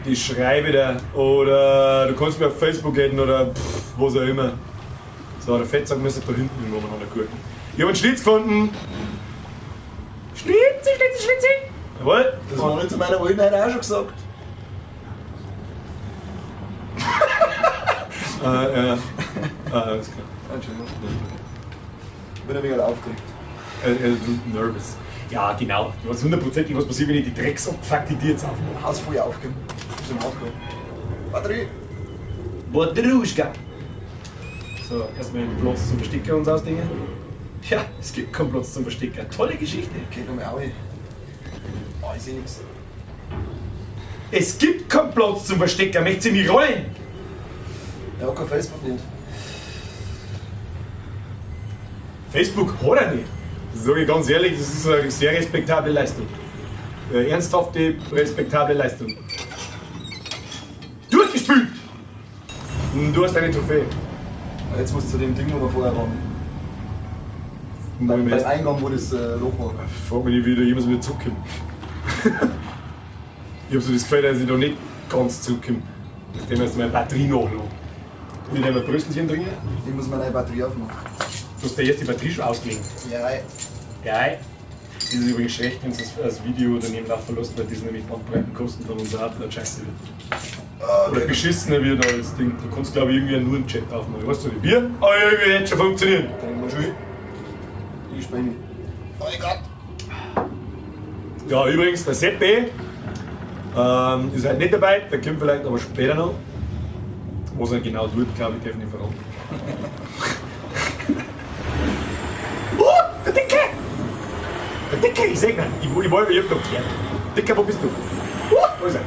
Die schreibe dir. Oder du kannst mir auf Facebook reden oder pff, was auch immer. So, der Fettsack müsste da hinten irgendwo umeinander gucken. Ich habe einen Schlitz gefunden. Schlitzi, Schlitzi, Schlitzi. Jawohl. Das war nicht zu meiner Alten heute auch schon gesagt. Ja. Alles klar. Entschuldigung. Bin ein wenig aufgeregt. Nervous. Ja, genau. Du weißt hundertprozentig, was passiert, wenn ich die Drecksabfuck die dir jetzt aufmache. Haus voll aufgeben. Bist im Haus gegangen. Batterie! Batteruschka! So, erstmal einen Platz zum Verstecken uns ausdenken. Ja, es gibt keinen Platz zum Verstecken. Tolle Geschichte. Geht nochmal auf. Oh, ich seh nix. Es gibt keinen Platz zum Verstecken. Möchtest du mich rollen? Ja, kein Facebook nicht. Facebook hat er nicht. Das sage ich ganz ehrlich, das ist eine sehr respektable Leistung. Eine ernsthafte, respektable Leistung. Durchgespült! Und du hast eine Trophäe. Jetzt musst du zu dem Ding, wo wir vorher waren. Beim Eingang, wo das Loch war. Frag mich nicht, wie da jemals wieder zurückkomme. Ich hab so das Gefühl, dass ich da nicht ganz zurückkomme. Nachdem jetzt meine Batterie nachladen. Will ich da mal Bröstelchen drin? Ich muss meine Batterie aufmachen. Du hast ja jetzt die Batterie schon ausgelegt. Ja. Geil. Das ist übrigens schlecht, wenn du das Video daneben laufen lässt, weil das nämlich Bandbreitenkosten von unserer Upload scheiße wird. Okay. Oder beschissener wird als Ding. Du kannst, glaube ich, irgendwie nur einen Chat aufmachen. Weißt du nicht, wir? Aber irgendwie hätte schon funktionieren. Denk mal schon. Ich spreche nicht. Oh mein Gott. Ja, übrigens, der Seppi ist halt nicht dabei, der kommt vielleicht aber später noch. Was er genau tut, glaube ich, darf ich nicht verraten. Der Dicke! Der Dicke, ich seh ihn. Ich hab noch gehört. Dicker, wo bist du? Wo ist er?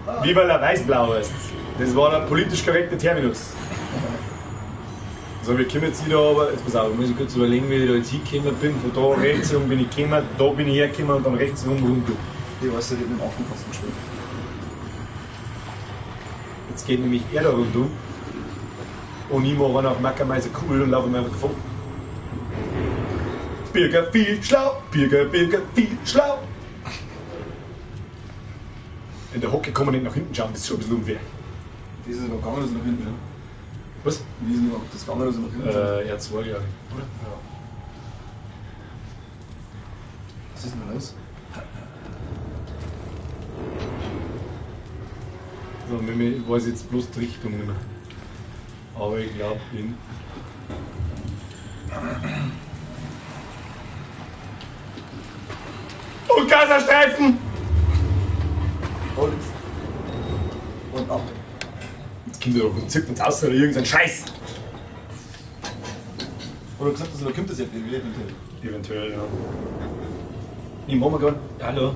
Okay. Viva la Weißblau heißt. Das war der politisch korrekte Terminus. So, wir kommen jetzt wieder, aber jetzt pass auf, ich muss kurz überlegen, wie ich da jetzt hingekommen bin. Von da rechts rum bin ich gekommen, da bin ich hergekommen und dann rechts rum runter. Ich weiß nicht, ich hab mit dem Affenkasten gespielt. Jetzt geht nämlich er da rundum. Und ich mache einen auf Mackermeiser cool und laufe mir einfach davon. Birger viel schlau, Birger, Birger viel schlau. In der Hocke kann man nicht nach hinten schauen, das ist schon ein bisschen unfair. Wie ist es überhaupt gegangen, dass nach hinten schauen? Was? Wie ist denn überhaupt das gegangen, dass nach hinten schauen? R2, glaube ich. Oder? Ja. Was ist denn da los? So, ich weiß jetzt bloß die Richtung nicht mehr. Aber ich glaube in. Und Gazastreifen! Alles. Und ab. Jetzt kommt er doch und zückt uns aus oder irgendein Scheiß! Oder gesagt, dass da kommt das ja eventuell. Eventuell, ja. Nee, machen wir gar nicht. Hallo.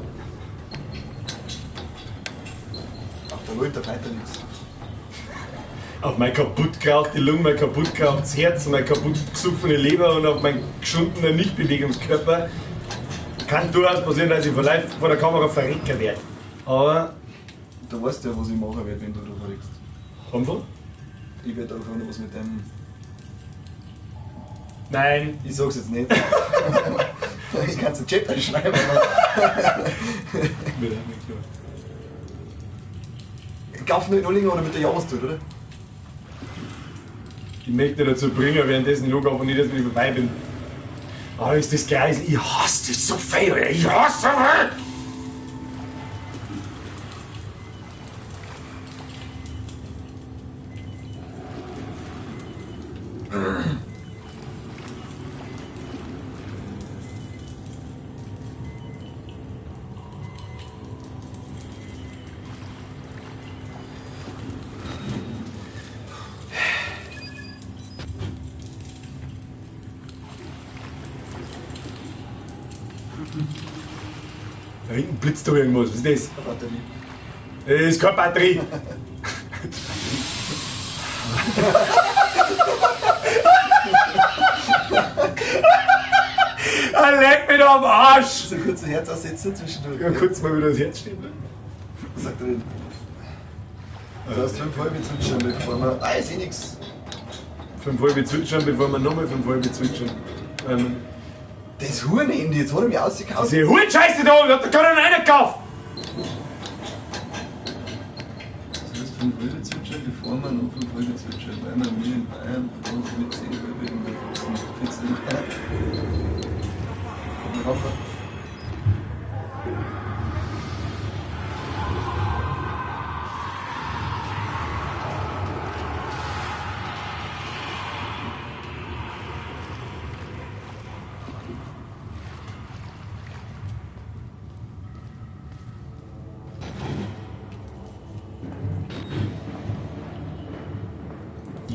Ach, da läuft der weiter nichts. Auf mein kaputt gerauchte Lunge, mein kaputt gerauchtes Herz, mein kaputt gesuffene Leber und auf meinen geschundenen Nichtbewegungskörper kann durchaus passieren, dass ich vielleicht vor der Kamera verrecken werde. Aber. Du weißt ja, was ich machen werde, wenn du da verreckst. Komm Ich werde einfach noch was mit dem. Nein. Ich sag's jetzt nicht. Ich kann's im Chat reinschreiben, aber. Kauf nur in Ollingen oder mit der Jahreszeit, oder? Ich möchte dazu bringen, währenddessen ich schaue, und nicht, dass ich vorbei bin. Aber ist das geil? Ich hasse das so viel, Alter. Ich hasse das! Da hinten blitzt doch irgendwas. Was ist das? Batterie. Das ist keine Batterie. Ah, leck mich doch am Arsch! So ein kurzer Herzaussetzer zwischendurch. Ja, kurz mal wieder das Herz stehen bleiben. Was sagt er denn? Du hast 5 halbe zwitschern, bevor wir. Ah, ist eh nix. 5 halbe zwitschern, bevor wir nochmal 5 halbe zwitschern. Das Hurenhandy, jetzt hat er mich ausgekauft. Diese Hurenscheiße da, da hat doch keiner einen gekauft! Du hast 5 halbe zwitschern, bevor wir noch 5 halbe zwitschern, weil wir mir in Bayern bloß mit 10 halbe in der 14. Rauf.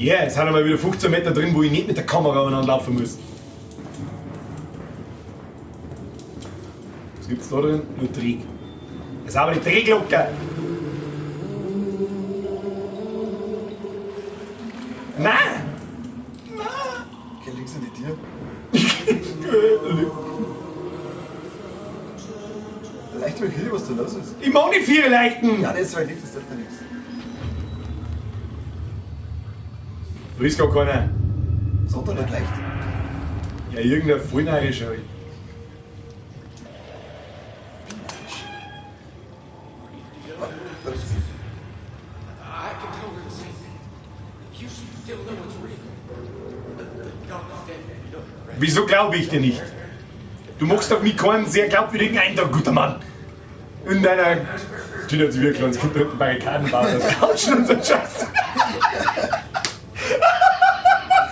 Yeah, jetzt haben wir wieder 15 Meter drin, wo ich nicht mit der Kamera umeinander laufen muss. Was gibt's da drin? Nur Dreck. Das ist aber die Drehglocke. Nein! Nein! Okay, links in die Tür. Leicht mal hier, was da los ist. Ich mach nicht 4 Leichten! Ja, das ist halt nichts, das tut ja nichts. Da ist gar keiner. Sagt er nicht leicht? Ja, irgendein Vollnarrischer halt. Wieso glaube ich dir nicht? Du machst auf mich keinen sehr glaubwürdigen Eindruck, guter Mann. In deiner... Steht jetzt wirklich, es gibt unten Barrikaden bauen, das Couchen und so ein Scheiß.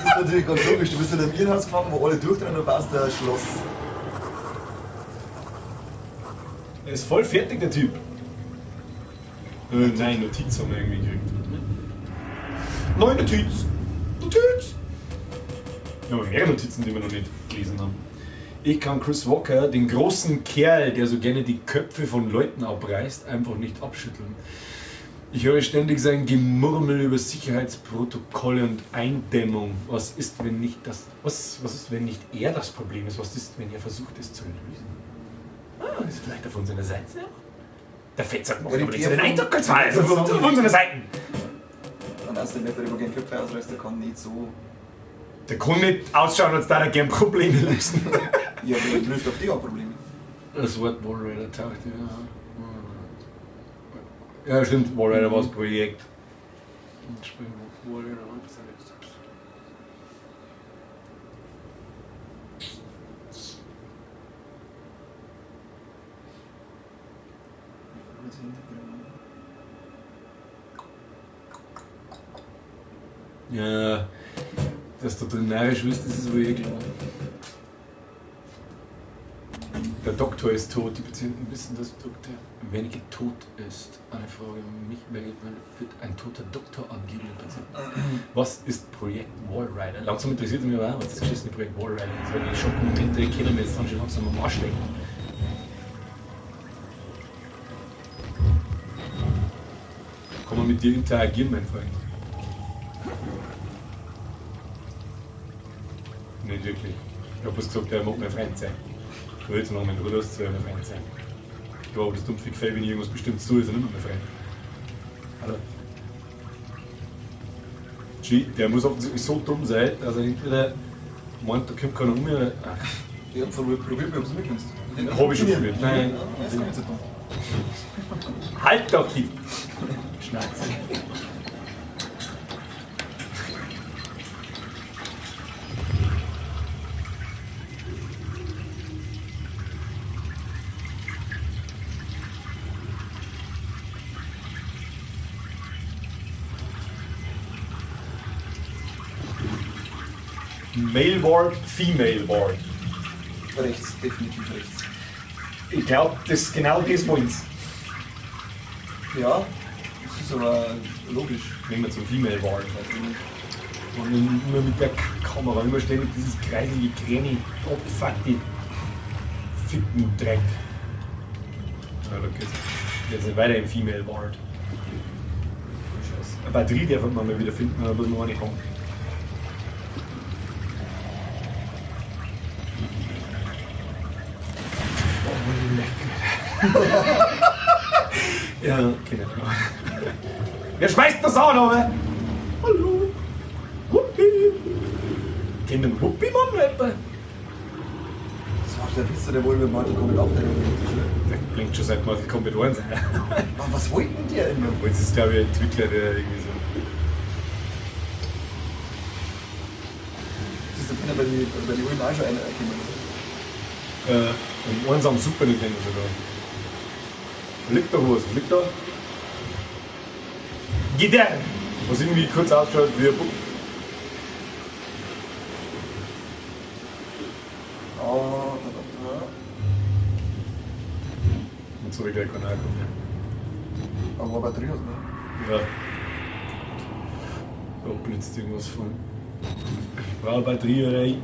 Das ist natürlich ganz logisch. Du bist in einem Irrenhaus gefangen, wo alle durchdrehen und baust da ein Schloss. Er ist voll fertig, der Typ. Nein, Notiz haben wir irgendwie gekriegt. Neue Notiz! Notiz! Wir haben mehrere Notizen, die wir noch nicht gelesen haben. Ich kann Chris Walker, den großen Kerl, der so gerne die Köpfe von Leuten abreißt, einfach nicht abschütteln. Ich höre ständig sein Gemurmel über Sicherheitsprotokolle und Eindämmung. Was ist, wenn nicht das, was ist, wenn nicht er das Problem ist? Was ist, wenn er versucht, es zu lösen? Ah, ist vielleicht auf unserer Seite? Der Fettsack macht Ja, aber nicht so den Eindruck, als auf auf unserer Seite. Dann hast du nicht, der über Köpfe ausreißt, der kann nicht so. Der kann nicht ausschauen, als da er gern Probleme lösen. Ja, aber der löst auf die auch Probleme. Das Wort Wallrider taucht ja. Ja, stimmt, Wallrider war das Projekt. Und Wallrider. Ja, dass du drin narrisch wirst, das ist wohl eh klar. Der Doktor ist tot, die Patienten wissen, dass Dr. Wernicke tot ist. Eine Frage an mich, wird ein toter Doktor angeben? Was ist Projekt Walrider? Langsam interessiert es mich aber auch, was das beschissene Projekt Walrider ist, weil die Schockmomente können mir jetzt dann schon langsam am Arsch lecken. Kann man mit dir interagieren, mein Freund? Nicht wirklich. Ich hab bloß gesagt, der mag mein Freund sein. Ich will jetzt noch mein Bruder zu mein Freund sein. Ich glaube, das dumpfe Gefäll, wenn ich irgendwas bestimmt tue, ist er nicht mehr mein Freund. Hallo. G, der muss offensichtlich so dumm sein, dass er entweder meint, da kommt keiner um mir. Ach. Ich hab's probiert, ob du es mitnimmst. Hab ich schon probiert. Nein. Das ist nicht so dumm. Halt doch die Schnauze. Male Ward, Female Ward. Rechts, definitiv rechts. Ich glaube, das genau das wollen's. Ja, das ist aber logisch. Nehmen wir zum Female Ward. Und immer mit der Kamera, immer ständig dieses kreiselige Granny, abgefuckte Ficken-Dreck. Ja, da geht's jetzt weiter im Female Ward. Scheiße. Eine Batterie darf man mal wieder finden, aber muss man auch nicht haben. Ja, genau. Wer schmeißt das auch noch? Hallo! Wuppi! Kennt den Wuppi, Mann, etwa? Das war der Witz, der wohl mit Mortal Kombat auftreten. Der blinkt schon seit Mortal Kombat 1. Aber was wollten die immer? Jetzt ist, glaube ich, ein Entwickler, der irgendwie so. Das ist der Penner bei den Ulm auch schon einer erkennen. Und eins am Super Nintendo sogar. Liegt da was? Liegt da? Gitarre! Was irgendwie kurz ausschaut wie ein Bub. Oh, da. Und so wie gleich kein Alkohol mehr. Aber war Batterie aus, ne? Ja. Da blitzt irgendwas von. Ich brauche Batterie oder ich.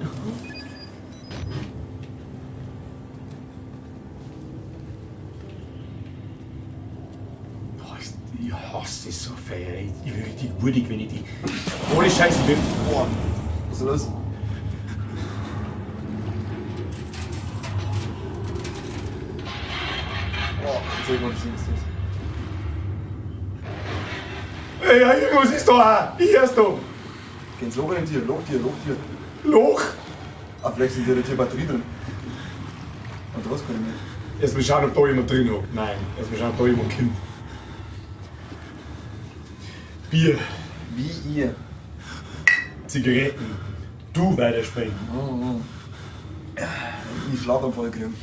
Ich hasse das so feier. Ich bin richtig wurdig, wenn ich die. Ohne Scheiße bin. Boah, was ist los? Boah, jetzt sag ich mal, das ist das. Ey, ja, irgendwas ist da! Ich hör's da! Geht's Loch in dir, Loch dir, Loch dir. Loch? Ah, vielleicht sind die Batterie drin. Und was kann ich nicht. Erst mal schauen, ob da jemand drin hockt. Nein, erst mal schauen, ob da jemand kommt. Bier. Wie ihr. Zigaretten. Du weiterspringen. Oh, oh. Ich Schlaganfall kriegen.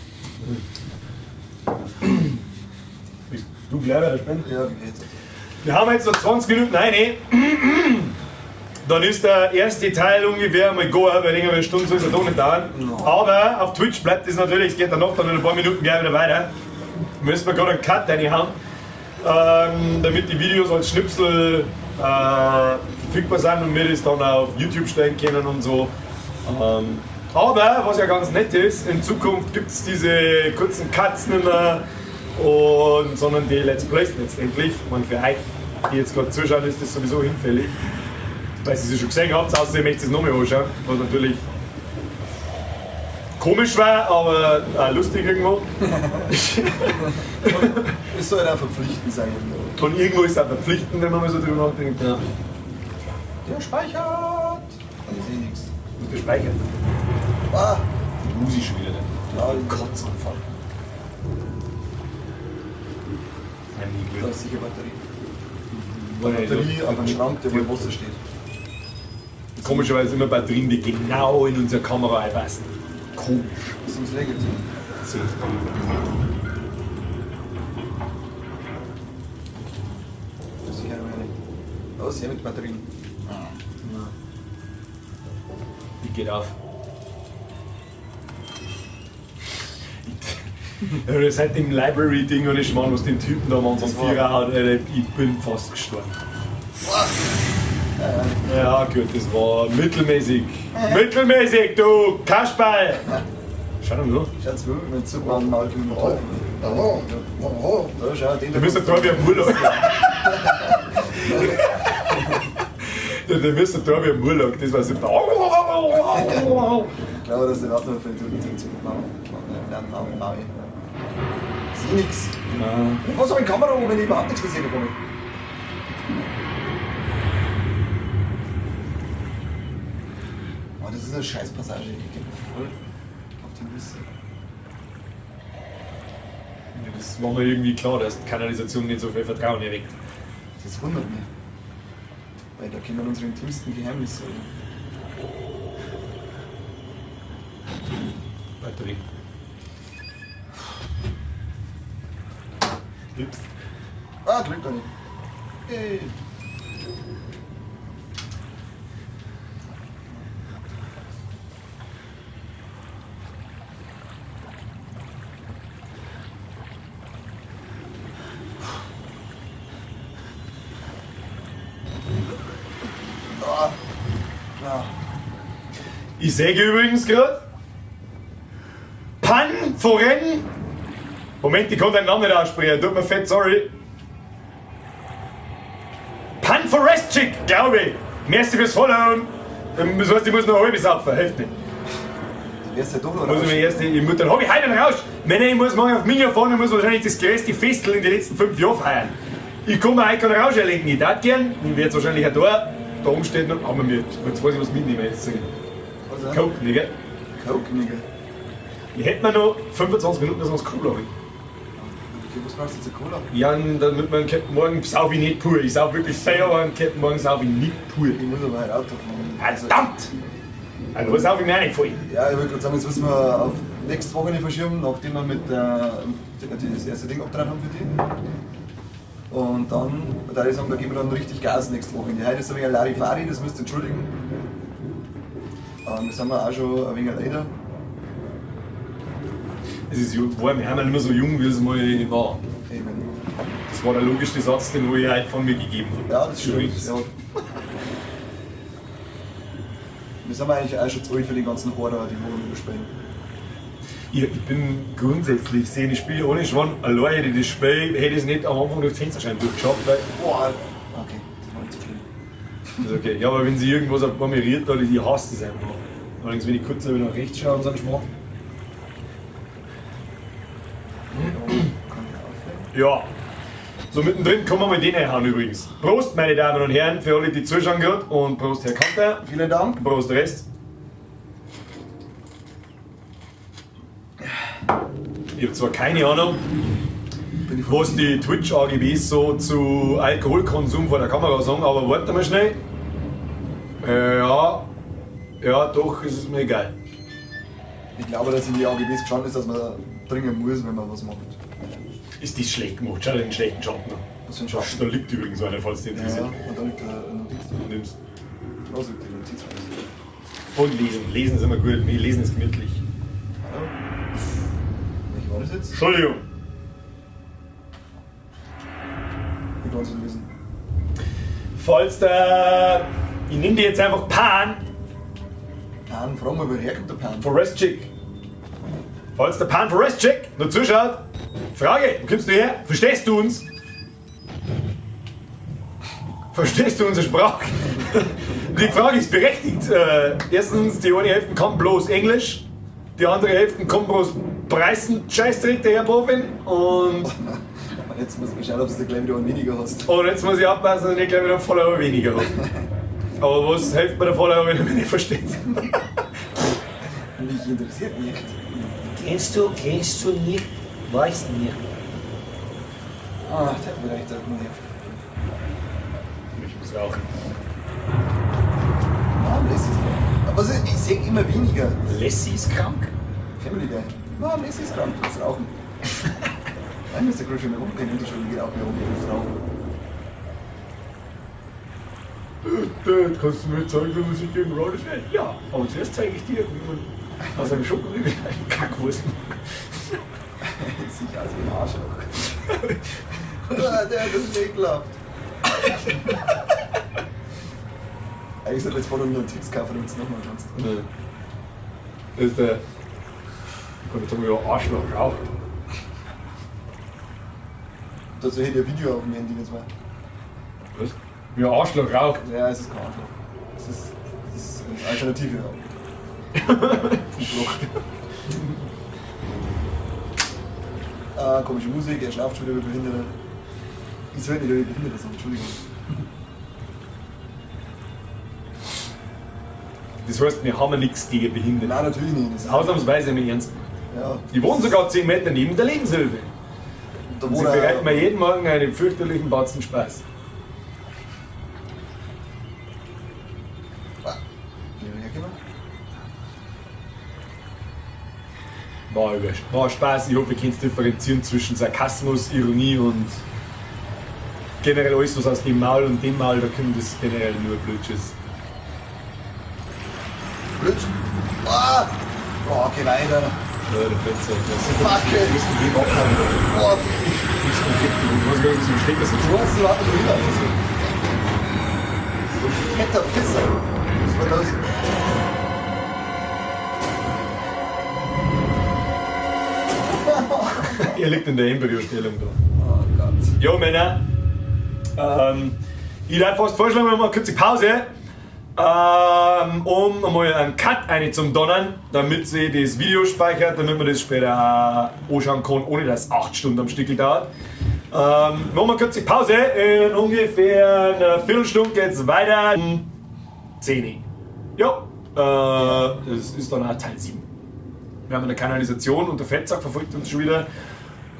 Bist du gleich weiterspringen? Ja, wie geht's? Wir haben jetzt noch 20 Minuten rein. Dann ist der erste Teil ungefähr mal go, weil länger eine Stunde soll es ja doch nicht dauern. No. Aber auf Twitch bleibt es natürlich, es geht dann noch dann in ein paar Minuten gleich wieder weiter. Müssen wir gerade einen Cut reinhauen, damit die Videos als Schnipsel verfügbar sind und wir das dann auf YouTube stellen können und so. Aber was ja ganz nett ist, in Zukunft gibt es diese kurzen Cuts nicht mehr, und, sondern die Let's Plays letztendlich. Ich meine, für euch, die jetzt gerade zuschauen, ist das sowieso hinfällig. Weil ihr sie schon gesehen habt, außerdem möchte ich es nochmal anschauen, was natürlich komisch war, aber auch lustig irgendwo. Es soll halt auch verpflichtend sein. Und irgendwo ist es auch verpflichtend, wenn man mal so drüber nachdenkt. Ja. Der speichert! Aber ich sehe nichts. Und der speichert. Ah! Die Musi schon wieder. Ja, Kotzanfall. Nein, nie Da ist sicher Batterie. Batterie auf einem Schrank, der wo im Wasser steht. Komischerweise immer Batterien, die genau in unsere Kamera einpassen. Komisch. Das ist regelt. So. Das ist sicher eine. Da ist ja mit Batterien. Die geht auf. Seit dem Library-Ding und ich Schmarrn, was den Typen da am unseren Vierer haut, Alter, ich bin fast gestorben. Ja, gut, das war mittelmäßig. Mittelmäßig, du Kasperl! Schau doch mal. Schaut's mal, mit Superman Malcolm im Teufel. Da, schau, den Du bist ein Tor wie ein Murloc. Du bist ein Tor wie ein Murloc, das war super. Ich glaube, dass der überhaupt noch für den Ding zu machen. Nein. Ich seh nix. Und was habe ich Kamera, wenn ich überhaupt nichts gesehen habe? Oh, das ist eine Scheißpassage. Ich geh voll auf die Nüsse. Ja, das war mir irgendwie klar, dass die Kanalisation nicht so viel Vertrauen erweckt. Das wundert mich. Weil da kennen wir unsere intimsten Geheimnisse. Batterie. Ups. Ah, drückt doch nicht. Hey. Ah. Ja. Ich sehe übrigens gerade Pan Foren. Moment, ich kann deinen Namen nicht aussprechen. Tut mir fett, sorry. Pan Forestchick, glaube ich. Merci fürs Followen. Das heißt, ich muss noch eine halbe saufen, hilft nicht. Du wirst ja doch noch Muss ich mir erst, ich muss, dann hab ich heute einen Rausch. Männer, ich muss morgen auf Minga fahren und muss wahrscheinlich das größte Festel in den letzten 5 Jahren feiern. Ich kann mir heute keinen Rausch erlegen. Ich darf gern, ich werde wahrscheinlich auch da. Da oben steht noch, aber mir, jetzt weiß ich, was mitnehmen jetzt. Was, Coke, Nigga. Coke, Nigga. Ich hätte mir noch 25 Minuten, dass wir uns Cola holen. Okay, was brauchst du jetzt eine Cola? Ja, damit man Captain Morgan sauf ich nicht pur. Ich sauf wirklich viel, aber einen Captain Morgan sauf ich nicht pur. Ich muss aber heute Auto fahren. Verdammt! Also, was sauf ich mir auch nicht voll. Ja, ich wollte gerade sagen, jetzt müssen wir auf nächste Woche nicht verschieben, nachdem wir mit das erste Ding abgedreht haben für die. Und dann, da ich sagen, da geben wir dann richtig Gas nächste Woche. Die heute ist ein wenig Larifari, das müsst ihr entschuldigen. Das sind wir auch schon ein wenig älter. Es ist warm, wir sind nicht mehr so jung, wie es mal war. Eben. Das war der logischste Satz, den ich heute von mir gegeben habe. Ja, das stimmt. Ja. Wir sind eigentlich auch schon zu alt für die ganzen Horror, die wir überspielen. Ich bin grundsätzlich, sehe ich Spiele ohne Schwan, alleine die das Spiel, hätte ich es nicht am Anfang durch die Fensterscheibe durchgeschafft. Weil boah, okay, das war nicht zu schlimm. Das ist okay. Ja, aber wenn sie irgendwas auf mir rührt, dann ich hasse das einfach. Allerdings, wenn ich kurz nach rechts schaue und so einen Schmarrn. Ja, so mittendrin kann man mal den einhauen übrigens. Prost, meine Damen und Herren, für alle, die zuschauen gerade. Und Prost, Herr Kanter. Vielen Dank. Prost, Rest. Ich habe zwar keine Ahnung, was die Twitch-AGBs so zu Alkoholkonsum vor der Kamera sagen, aber warte mal schnell. Ja, ja, doch, ist es mir egal. Ich glaube, dass in die AGBs gestanden ist, dass man trinken muss, wenn man was macht. Ist das schlecht gemacht? Schau dir den schlechten Schatten an. Was für ein Schatten? Da liegt übrigens einer, falls dich interessiert. Ja, und da liegt eine Notiz. Du nimmst. Da liegt die Notiz raus. Und lesen. Lesen ist immer gut. Nee, lesen ist gemütlich. Hallo? Welche war das jetzt? Entschuldigung. Ich kann es nicht lesen. Falls der. Ich nehme die jetzt einfach Pan. Pan, frag mal, woher kommt der Pan? Forest Chick. Falls der Pan Forest Chick noch zuschaut, Frage, wo kommst du her? Verstehst du uns? Verstehst du unsere Sprache? Die Frage ist berechtigt. Erstens, die eine Hälfte kann bloß Englisch, die andere Hälfte kann bloß Preisen Scheißdreck, der Herr Bovin. Und jetzt muss ich schauen, ob du gleich wieder einen weniger hast. Und jetzt muss ich aufpassen, dass ich nicht gleich wieder einen Follower weniger habe. Aber was hilft mir der Follower, wenn er mich nicht versteht? Mich interessiert nicht. Kennst du nicht, weiß nicht. Ach, der hat mir echt nervt. Ich muss rauchen. Nein, Lassie ist krank. Aber ich sehe immer weniger. Lassie ist krank? Family Guy. Nein, Lassie ist krank, du musst rauchen. Nein, Mr. Griffin, warum kein Unterschied geht auch mehr um, du musst rauchen. Kannst du mir zeigen, wie man sich gegen Rowdy stellt? Ja, aber zuerst zeige ich dir, wie man aus einem Schokoriegel eine Kackwurst macht. Sich aus wie ein Arschloch. Ah, der hat das nicht geglaubt. Eigentlich sollte jetzt vorne nur einen Text kaufen, damit du es nochmal kannst. Nee. Das ist der. Ich kann jetzt sagen, ja, Arschloch raucht. Dazu hätte ich ein Video auf dem Handy, wenn's war. Was? Wie ein Arschloch raucht. Ja, es ist kein Arschloch. Es ist eine Alternative. Ja. Ah, komische Musik, er schlaft schon wieder wie Behinderter. Ich sollte nicht über Behinderte sagen, Entschuldigung. Das heißt, wir haben nichts gegen Behinderte. Nein, natürlich nicht. Das ist, Ausnahmsweise im Ernst. ja. Die wohnen sogar 10 Meter neben der Lebenshilfe. Da Und sie wohnt bereiten mir jeden Morgen einen fürchterlichen Batzen Spaß. Ah, bin ich hergekommen? War Spaß. Ich hoffe, ihr könnt differenzieren zwischen Sarkasmus, Ironie und generell alles, was aus dem Maul und dem Maul da kommt, ist generell nur Blödschiss. Blöd. Ah! Oh, geh weiter. Ja, der Fetzer. Fuck it. Du bist ein Weg abhauen. Boah, Du bist ein Weg. Du weißt gar nicht, was du Stecker sitzt. du hast überhaupt nicht wieder. So fetter Pisser. Was war das? Er liegt in der Embryostellung da. Oh Gott. Jo, Männer. Ich würde fast vorschlagen, wir machen eine kurze Pause, um einmal einen Cut eine zum Donnern, damit sie das Video speichert, damit man das später auch anschauen kann, ohne dass es 8 Stunden am Stickel dauert. Machen wir eine kurze Pause. In ungefähr einer Viertelstunde geht es weiter. Um 10. Ja, das ist dann auch Teil 7. Wir haben eine Kanalisation und der Fettsack verfolgt uns schon wieder.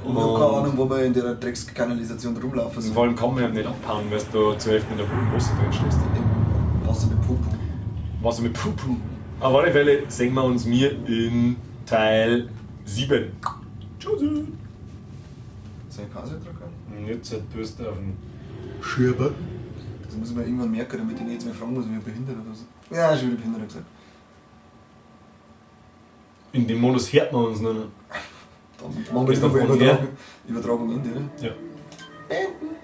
Und ich hab keine Ahnung, wo wir in der Dreckskanalisation rumlaufen Und sollen. vor allem kann man ja nicht abhauen, weil du zur Hälfte in der Wasser drin stehst. Im Wasser mit Pupu. Wasser mit Pupu. Auf alle Fälle sehen wir uns mir in Teil 7. Tschüss. Soll ich Pause drücken? Und jetzt tust du auf den Schirber. Das muss ich mir irgendwann merken, damit ich nicht jetzt mehr fragen muss, wie ich behindert oder so. Ja, schon wieder behindert gesagt. In dem Modus hört man uns noch nicht. Dann machen wir Ist noch irgendwo von her? Übertragung, Übertragung Ende, oder? Ja. Beenden.